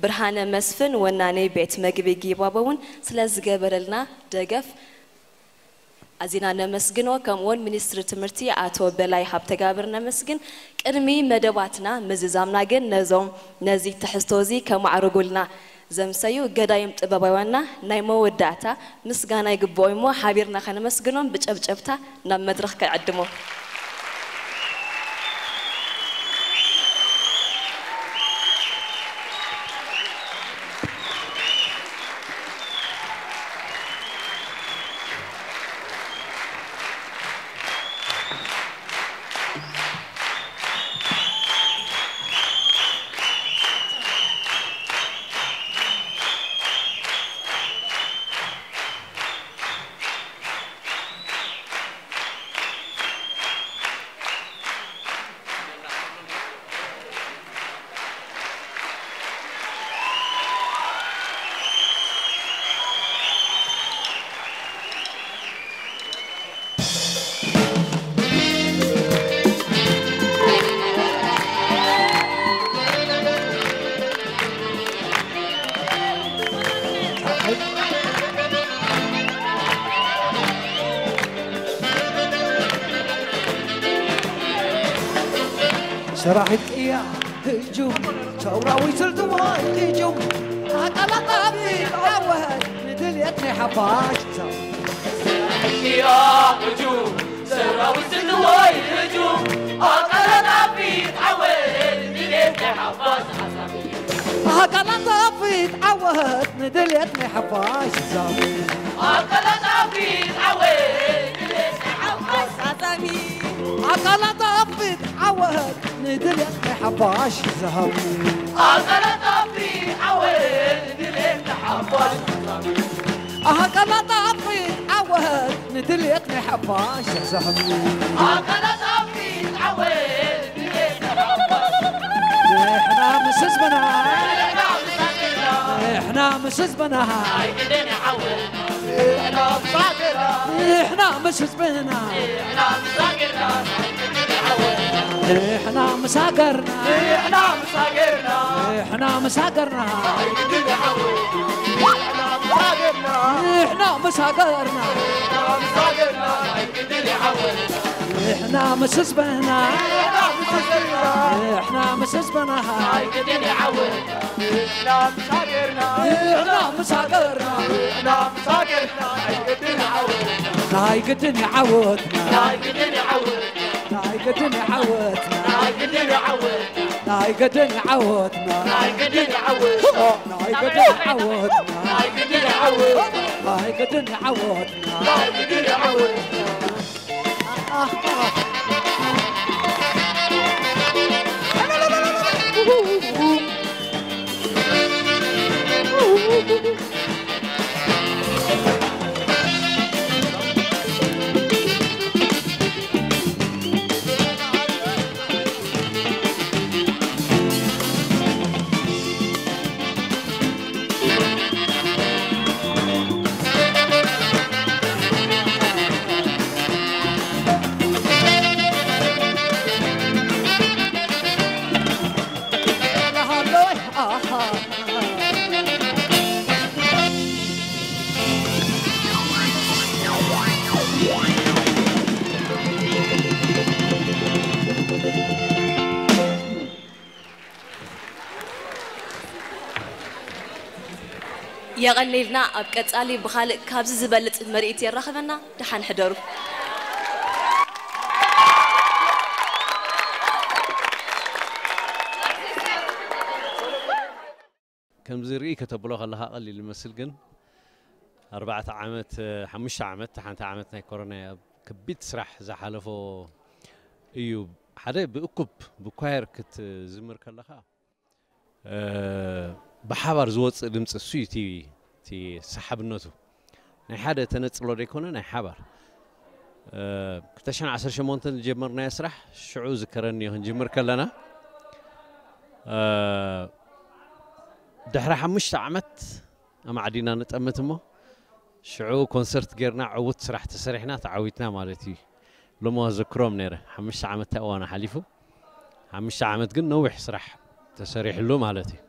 ብርሃነ መስፍን ወናኒ ቤት መግቢ ጊባቦ እውን ስለ ዝገበረልና ደገፍ ኣዚና ነመስግኖ። ከምኡውን ሚኒስትሪ ትምህርቲ ኣቶ በላይ ሃብተጋብር ነመስግን። ቅድሚ መደባትና ምዝዛምና ግን ነዞም ነዚ ትሕዝቶ እዚ ከማዕርጉልና ዘምሰዩ ገዳይም ጥበባውያንና ናይ መወዳእታ ምስጋና ይግብኦም እሞ ሓቢርና ከነመስግኖም ብጨብጨብታ ናብ መድረኽ ክንዕድሞም። ሰራሒት ቅያ ህጁም፣ ሰውራዊ ስልትዋ ህጁም፣ ኣቀላጣፊ ዓወት ንድልየት ናይ ሓፋሽ። ሰራሒት ቅያ ህጁም፣ ሰውራዊ ስልትዋ ህጁም፣ ኣቀላጣፊ ዓወት ንድልየት ናይ ሓፋሽ። ኣቀላጣፊት ዓወት ንድልየት ናይ ሓፋሽ። ኣቀላጣፊት ዓወት ንድልየት ናይ ሓፋሽ። ኣቀላጣፊት ዓወት ንድልየት ናይ ሓፋሽ። ኣቀላጣፊት ዓወት ንድልየት ናይ ሓፋሽ። ኣቀላጣፊት ዓወት ንድልየት ናይ ሓፋሽ። ኣቀላጣፊት ዓወት ንድልየት ናይ ሓፋሽ። ንሕና ምስ ህዝብና፣ ንሕና ምስ ህዝብና። ንሕና ምስ ህዝብና ንሕና ምስ ሃገርና ንሕና ምስ ሃገርና ንሕና ምስ ሃገርና ንሕና ምስ ህዝብና ንሕና ምስ ህዝብና ንሕና ምስ ሃገርና ንሕና ምስ ሃገርና ናይ ግድን ይዓወትና ናይ ግድን ይዓወትና ናይ ግድን ይዓወትና ናይ ግድን ይዓወትና ናይ ግድን ይዓወትና ናይ ግድን ይዓወትና ናይ ግድን ይዓወትና ናይ ግድን ይዓወትና ናይ ግድን ይዓወትና የቐኔልና። ኣብ ቀጻሊ ብኻልእ ካብዚ ዝበልጽ ምርኢት የራኽበና። ደሓን ሕደሩ። ከምዚ ርኢ ከተብሎ ከለኻ ቀሊል ይመስል፣ ግን ኣርባዕተ ዓመት ሓሙሽተ ዓመት ሓንቲ ዓመት ናይ ኮሮና ኣብ ከቢድ ስራሕ ዝሓለፎ እዩ። ሓደ ብእኩብ ብኳየር ክትዝምር ከለኻ ብሓባር ዝወፅእ ድምፂ እሱ እዩ እቲ ሰሓብነቱ። ናይ ሓደ ተነፅሎ ዘይኮነ ናይ ሓባር ክልተ ሽሕን ዓሰርተ ሸሞንተን ዝጀመርናዮ ስራሕ ሽዑ ዝከረኒ እዩ ክንጅምር ከለና ድሕሪ ሓሙሽተ ዓመት ኣማዕዲና ንጠምት እሞ ሽዑ ኮንሰርት ጌርና ዕዉት ስራሕ ተሰሪሕና ተዓዊትና ማለት እዩ። ሎሚ ዘክሮም ነይረ ሓሙሽተ ዓመት እዋና ሓሊፉ ሓሙሽተ ዓመት ግን ነዊሕ ስራሕ ተሰሪሕሉ ማለት እዩ።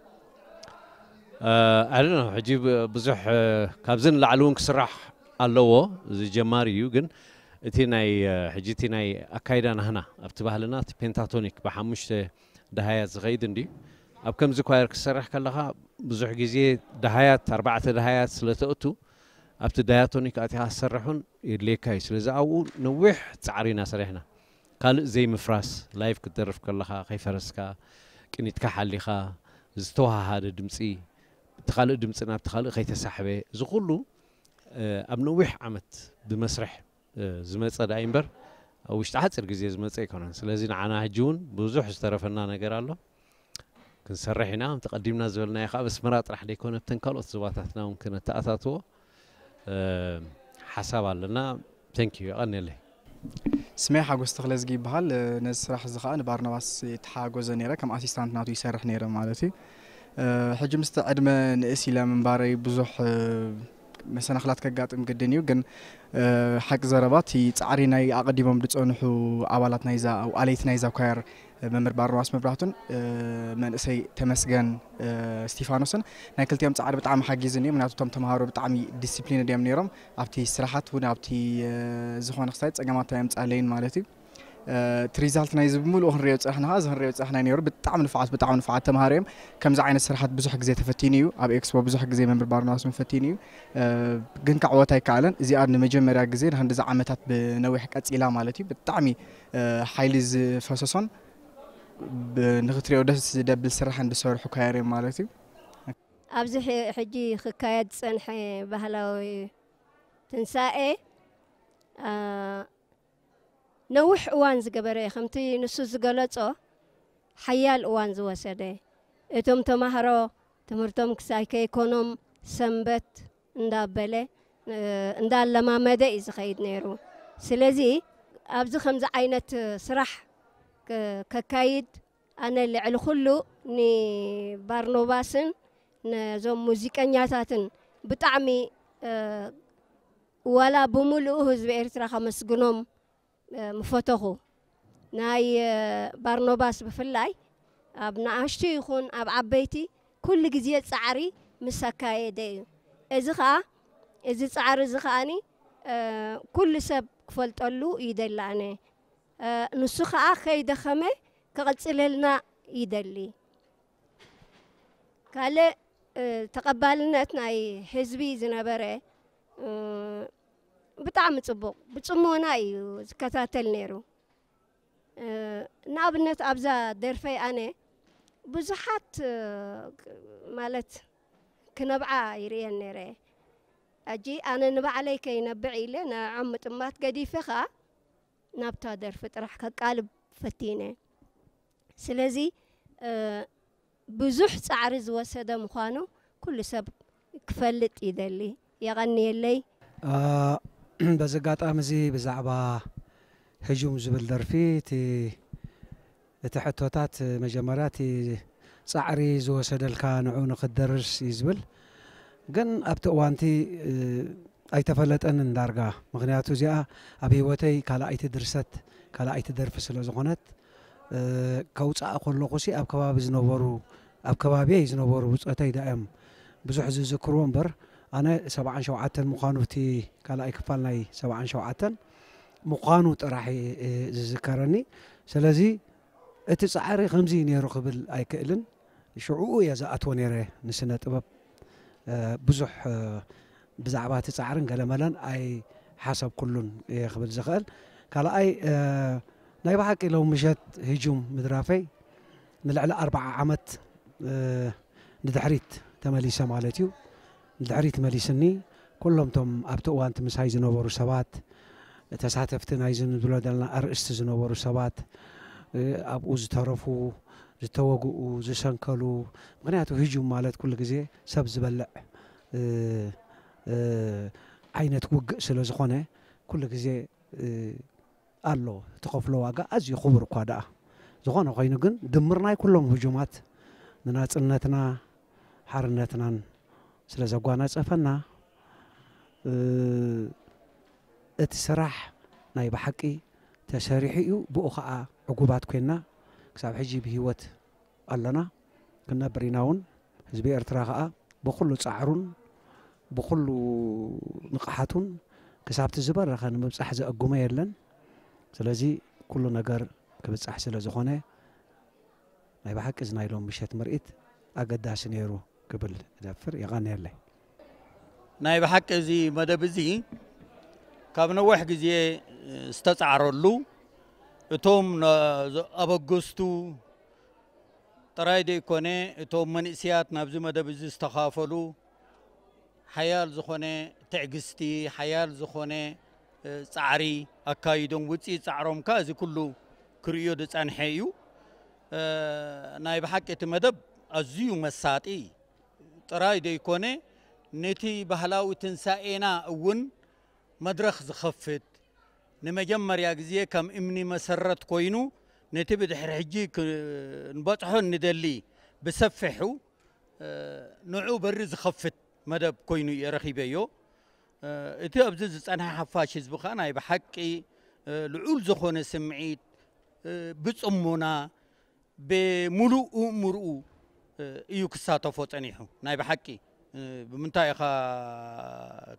ኣለ ሕጂ ብዙሕ ካብዚ ንላዕሊ እውን ክስራሕ ኣለዎ። እዚ ጀማሪ እዩ ግን እቲ ናይ ሕጂ እቲ ናይ ኣካይዳ ናህና ኣብቲ ባህልና እቲ ፔንታቶኒክ ብሓሙሽተ ደሃያት ዝኸይድ እንዲ ኣብ ከምዚ ኳየር ክሰርሕ ከለኻ ብዙሕ ግዜ ደሃያት ኣርባዕተ ደሃያት ስለተእቱ ኣብቲ ዳያቶኒክ ኣቲኻ ዝሰርሑን የድልየካ እዩ። ስለዚ ኣብኡ ነዊሕ ፃዕሪ ኢና ሰሪሕና። ካልእ ዘይምፍራስ ላይፍ ክትደርፍ ከለኻ ከይፈረስካ ቅኒትካ ሓሊኻ ዝተወሃሃደ ድምፂ እቲ ካልእ ድምፂ ናብቲ ካልእ ከይተሳሕበ እዚ ኩሉ ኣብ ነዊሕ ዓመት ብመስርሕ ዝመፀ ዳኣ እምበር ኣብ ውሽጢ ሓፂር ግዜ ዝመፀ ኣይኮነን። ስለዚ ንዓና ሕጂ እውን ብዙሕ ዝተረፈና ነገር ኣሎ። ክንሰርሕ ኢና። ተቐዲምና ዝበልናዮ ከዓ ኣብ ኣስመራ ጥራሕ ደይኮነ ኣብተን ካልኦት ዞባታትና እውን ክነተኣታትዎ ሓሳብ ኣለና። Thank you። የቐንየለይ። ስመይ ሓጎስ ተኽለዝጊ ይበሃል። ነዚ ስራሕ እዚ ከዓ ንባርናባስ ይተሓጋገዞ ነይረ፣ ከም ኣሲስታንት ናቱ ይሰርሕ ነይረ ማለት እዩ። ሕጂ ምስቲ ዕድመ ንእስ ኢለ ምንባረይ ብዙሕ መሰናኽላት ከጋጥም ግድን እዩ። ግን ሓቂ ዘረባ እቲ ፃዕሪ ናይ ኣቐዲሞም ዝፀንሑ ኣባላት ናይዛ ኣለይቲ ናይዛ ኳየር መምህር ባርናባስ መብራህቱን መንእሰይ ተመስገን እስቲፋኖስን ናይ ክልቲኦም ፃዕሪ ብጣዕሚ ሓጊዝኒ እዩ። ምክንያቱ እቶም ተምሃሮ ብጣዕሚ ዲስፕሊን ድዮም ነይሮም ኣብቲ ስራሓት እውን ኣብቲ ዝኾነ ክስታይ ፀገማት ኣየምፃለይን ማለት እዩ። እቲ ሪዛልት ናይዚ ብምሉኡ ክንሪኦ ዝፀናሕና ከዓ እዚ ክንሪኦ ዝፀናሕና ነይሩ። ብጣዕሚ ንፉዓት ብጣዕሚ ንፉዓት ተምሃሮ እዮም። ከምዚ ዓይነት ስራሓት ብዙሕ ግዜ ተፈቲኑ እዩ። ኣብ ኤክስፖ ብዙሕ ግዜ መምህር ባርናባስ እውን ፈቲኑ እዩ። ግን ከዓ ወት ኣይከኣለን። እዚኣ ንመጀመርያ ግዜ ንክንድዚ ዓመታት ብነዊሕ ቀፂላ ማለት እዩ። ብጣዕሚ ሓይሊ ዝፈሰሶን ንክትሪኦ ደስ ደብል ስራሕን ዝሰርሑ ኳየር እዮም ማለት እዩ። ኣብዚ ሕጂ ክካየድ ዝፀንሐ ባህላዊ ትንሳኤ ነዊሕ እዋን ዝገበረ እዩ። ከምቲ ንሱ ዝገለጾ ሓያል እዋን ዝወሰደ፣ እቶም ተማሃሮ ትምህርቶም ክሳይ ከይኮኖም ሰንበት እንዳበለ እንዳለማመደ እዩ ዝኸይድ ነይሩ። ስለዚ ኣብዚ ከምዚ ዓይነት ስራሕ ከካይድ ኣነ ልዕሊ ኩሉ ንባርኖባስን ነዞም ሙዚቀኛታትን ብጣዕሚ ዋላ ብምሉኡ ህዝቢ ኤርትራ ከመስግኖም ምፈተኹ። ናይ ባርኖባስ ብፍላይ ኣብ ንኣሽቱ ይኹን ኣብ ዓበይቲ ኩሉ ግዜ ጻዕሪ ምስ ኣካየደ እዩ። እዚ ኸኣ፣ እዚ ጻዕሪ እዚ ኸኣኒ ኩሉ ሰብ ክፈልጠሉ ይደሊ ኣነ። ንሱ ኸኣ ከይደኸመ ክቕጽለልና ይደሊ። ካልእ ተቐባልነት ናይ ህዝቢ ዝነበረ ብጣዕሚ ጽቡቕ፣ ብጽሞና እዩ ዝከታተል ነይሩ። ንኣብነት ኣብዛ ደርፈይ ኣነ ብዙሓት ማለት ክነብዓ ይርእየን ነይረ። ሕጂ ኣነ ንባዕለይ ከይነብዕ ኢለ ንዖም ምጥማት ገዲፈ ኸኣ ናብታ ደርፊ ጥራሕ ከቃልብ ፈቲነ። ስለዚ ብዙሕ ጻዕሪ ዝወሰደ ምዃኑ ኩሉ ሰብ ክፈልጥ ይደሊ። የቐንየለይ። በዚ ኣጋጣሚ እዚ ብዛዕባ ህጁም ዝብል ደርፊ እቲ እቲ ሕቶታት መጀመርያ እቲ ጻዕሪ ዝወሰደልካ ንዑ ንክትደርስ እዩ ዝብል። ግን ኣብቲ እዋንቲ ኣይተፈለጠንን ዳርጋ። ምኽንያቱ እዚኣ ኣብ ህይወተይ ካልኣይቲ ድርሰት፣ ካልኣይቲ ደርፊ ስለ ዝኾነት፣ ከውጻእ ከለኹሲ ኣብ ከባቢ ዝነበሩ፣ ኣብ ከባቢየይ ዝነበሩ ብጾተይ ዳ እዮም ብዙሕ ዝዝክርዎ እምበር፣ ኣነ ሰብዓን ሸውዓተን ምዃኑ እቲ ካልኣይ ክፋል ናይ ሰብዓን ሸውዓተን ምዃኑ ጥራሕ ዝዝከረኒ። ስለዚ እቲ ጻዕሪ ከምዚ ነይሩ ክብል ኣይክእልን። ሽዑኡ እየ ዝኣትዎ ነይረ ንስነ ጥበብ። ብዙሕ ብዛዕባ እቲ ጻዕርን ገለመለን ኣይሓሰብኩሉን እየ ክብል ዝኽእል። ካልኣይ፣ ናይ ብሓቂ ሎም ምሸት ህጁም ምድራፈይ ንልዕሊ ኣርብዓ ዓመት ንድሕሪት ተመሊሰ ማለት እዩ። ንድሕሪት መሊስኒ። ኩሎም ቶም ኣብቲ እዋንቲ ምሳይ ዝነበሩ ሰባት፣ ተሳተፍቲ ናይዚ ንብሎ ዘለና ኣርእስቲ ዝነበሩ ሰባት፣ ኣብኡ ዝተረፉ፣ ዝተወግኡ፣ ዝሰንከሉ፣ ምኽንያቱ ህጁም ማለት ኩሉ ግዜ ሰብ ዝበልዕ ዓይነት ውግእ ስለ ዝኾነ ኩሉ ግዜ ኣሎ። ትኸፍሎ ዋጋ ኣዝዩ ክቡር እኳ ደኣ ዝኾነ ኮይኑ ግን ድምር ናይ ኩሎም ህጁማት ንናጽነትና ሓርነትናን ስለ ዘጓናጸፈና እቲ ስራሕ ናይ ብሓቂ ተሰሪሑ እዩ። ብኡ ኸኣ ዕጉባት ኮይና ክሳብ ሕጂ ብህይወት ኣለና። ክንነብር ኢና እውን። ህዝቢ ኤርትራ ኸኣ ብኹሉ ጻዕሩን ብኹሉ ንቕሓቱን ክሳብቲ ዝበረኸ ንምብጻሕ ዘእጉመ የለን። ስለዚ ኩሉ ነገር ክብጻሕ ስለ ዝኾነ ናይ ብሓቂ እዚ ናይ ሎም ምሸት ምርኢት ኣገዳሲ ነይሩ ክብል እደፍር። የቐንየለይ። ናይ ብሓቂ እዚ መደብ እዚ ካብ ነዊሕ ግዜ ዝተጻዕረሉ እቶም ኣበገስቱ ጥራይ ደይኮነ እቶም መንእስያት ናብዚ መደብ እዚ ዝተኻፈሉ ሓያል ዝኾነ ትዕግስቲ፣ ሓያል ዝኾነ ጻዕሪ ኣካይዶም ውፅኢት ጻዕሮም ከ እዚ ኩሉ ክርእዮ ዝጸንሐ እዩ። ናይ ብሓቂ እቲ መደብ ኣዝዩ መሳጢ ጥራይ ደይኮነ ነቲ ባህላዊ ትንሳኤና እውን መድረኽ ዝኸፍት ንመጀመርያ ግዜ ከም እምኒ መሰረት ኮይኑ ነቲ ብድሕሪ ሕጂ ክንበጽሖ እንደሊ ብሰፊሑ ንዑ በሪ ዝኸፍት መደብ ኮይኑ እየ ረኺበዮ። እቲ ኣብዚ ዝጸንሐ ሓፋሽ ህዝቢ ከኣ ናይ ብሓቂ ልዑል ዝኾነ ስምዒት ብጽሞና ብምሉእ እእምርኡ እዩ ክሳተፎ ጸኒሑ። ናይ ብሓቂ ብምንታይ ኢኻ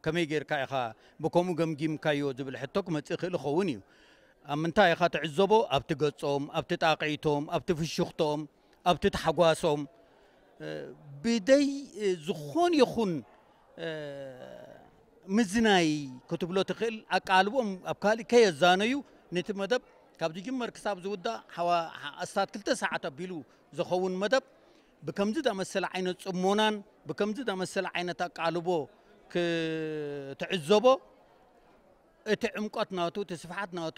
ከመይ ጌርካ ኢኻ ብከምኡ ገምጊምካዮ ዝብል ሕቶ ክመጽእ ይኽእል ይኸውን እዩ። ኣብ ምንታይ ኢኻ ትዕዘቦ? ኣብቲ ገጾም፣ ኣብቲ ጣቕዒቶም፣ ኣብቲ ፍሽኽትኦም፣ ኣብቲ ታሕጓሶም ብደይ ዝኾን ይኹን ምዝናይ ክትብሎ ትኽእል ኣቃልቦም ኣብ ካልእ ከየዛነዩ ነቲ መደብ ካብ ዝጅመር ክሳብ ዝውዳእ ሓዋ ኣስታት ክልተ ሰዓት ኣቢሉ ዝኸውን መደብ ብከምዚ ዳመሰለ ዓይነት ጽሞናን ብከምዚ ዳመሰለ ዓይነት ኣቃልቦ ክትዕዘቦ እቲ ዕምቆት ናቱ እቲ ስፍሓት ናቱ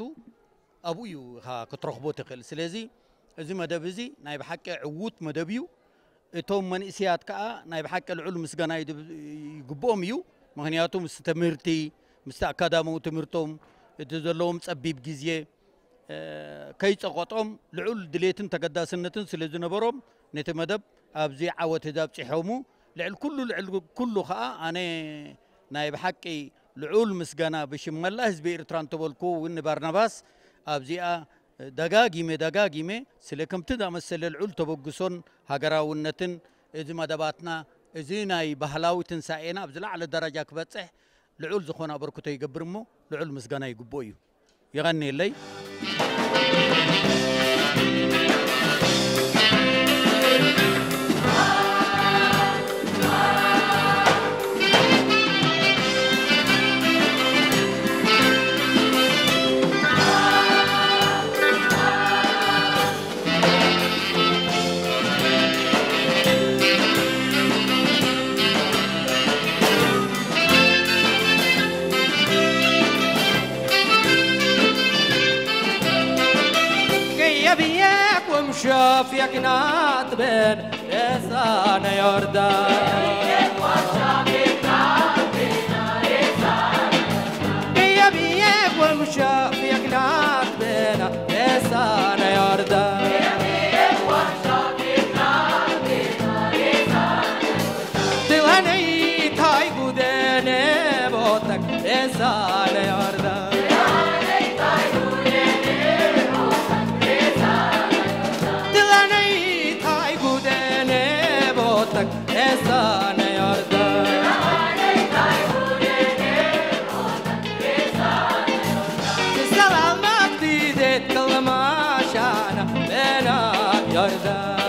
ኣብኡ እዩ ኢኻ ክትረኽቦ ትኽእል። ስለዚ እዚ መደብ እዚ ናይ ብሓቂ ዕዉት መደብ እዩ። እቶም መንእስያት ከኣ ናይ ብሓቂ ልዑል ምስጋና ይግብኦም እዩ። ምኽንያቱ ምስቲ ትምህርቲ ምስቲ ኣካዳማዊ ትምህርቶም እቲ ዘለዎም ጸቢብ ግዜ ከይጸቐጦም ልዑል ድሌትን ተገዳስነትን ስለ ዝነበሮም ነቲ መደብ ኣብዚ ዓወት እዚ ኣብጺሖሙ። ልዕሊ ኩሉ ልዕሊ ኩሉ ከኣ ኣነ ናይ ብሓቂ ልዑል ምስጋና ብሽም መላእ ህዝቢ ኤርትራ እንተበልኩ እውን ንባርናባስ ኣብዚኣ ደጋጊመ ደጋጊመ ስለ ከምቲ ዝኣመሰለ ልዑል ተበግሶን ሃገራውነትን፣ እዚ መደባትና፣ እዚ ናይ ባህላዊ ትንሳኤና ኣብ ዝለዓለ ደረጃ ክበጽሕ ልዑል ዝኾነ ኣበርክቶ ይገብር እሞ ልዑል ምስጋና ይግብኦ እዩ። የቐንየለይ። Geyebiyek wemşaf yeknat ben esane yorda. Geyebiyek wemşaf yeknat ben esane yorda. Dilhaney tay gudene botak esane yorda. Dilhaney tay gudene botak esane yorda. Salam makti det kalmashana bena yorda.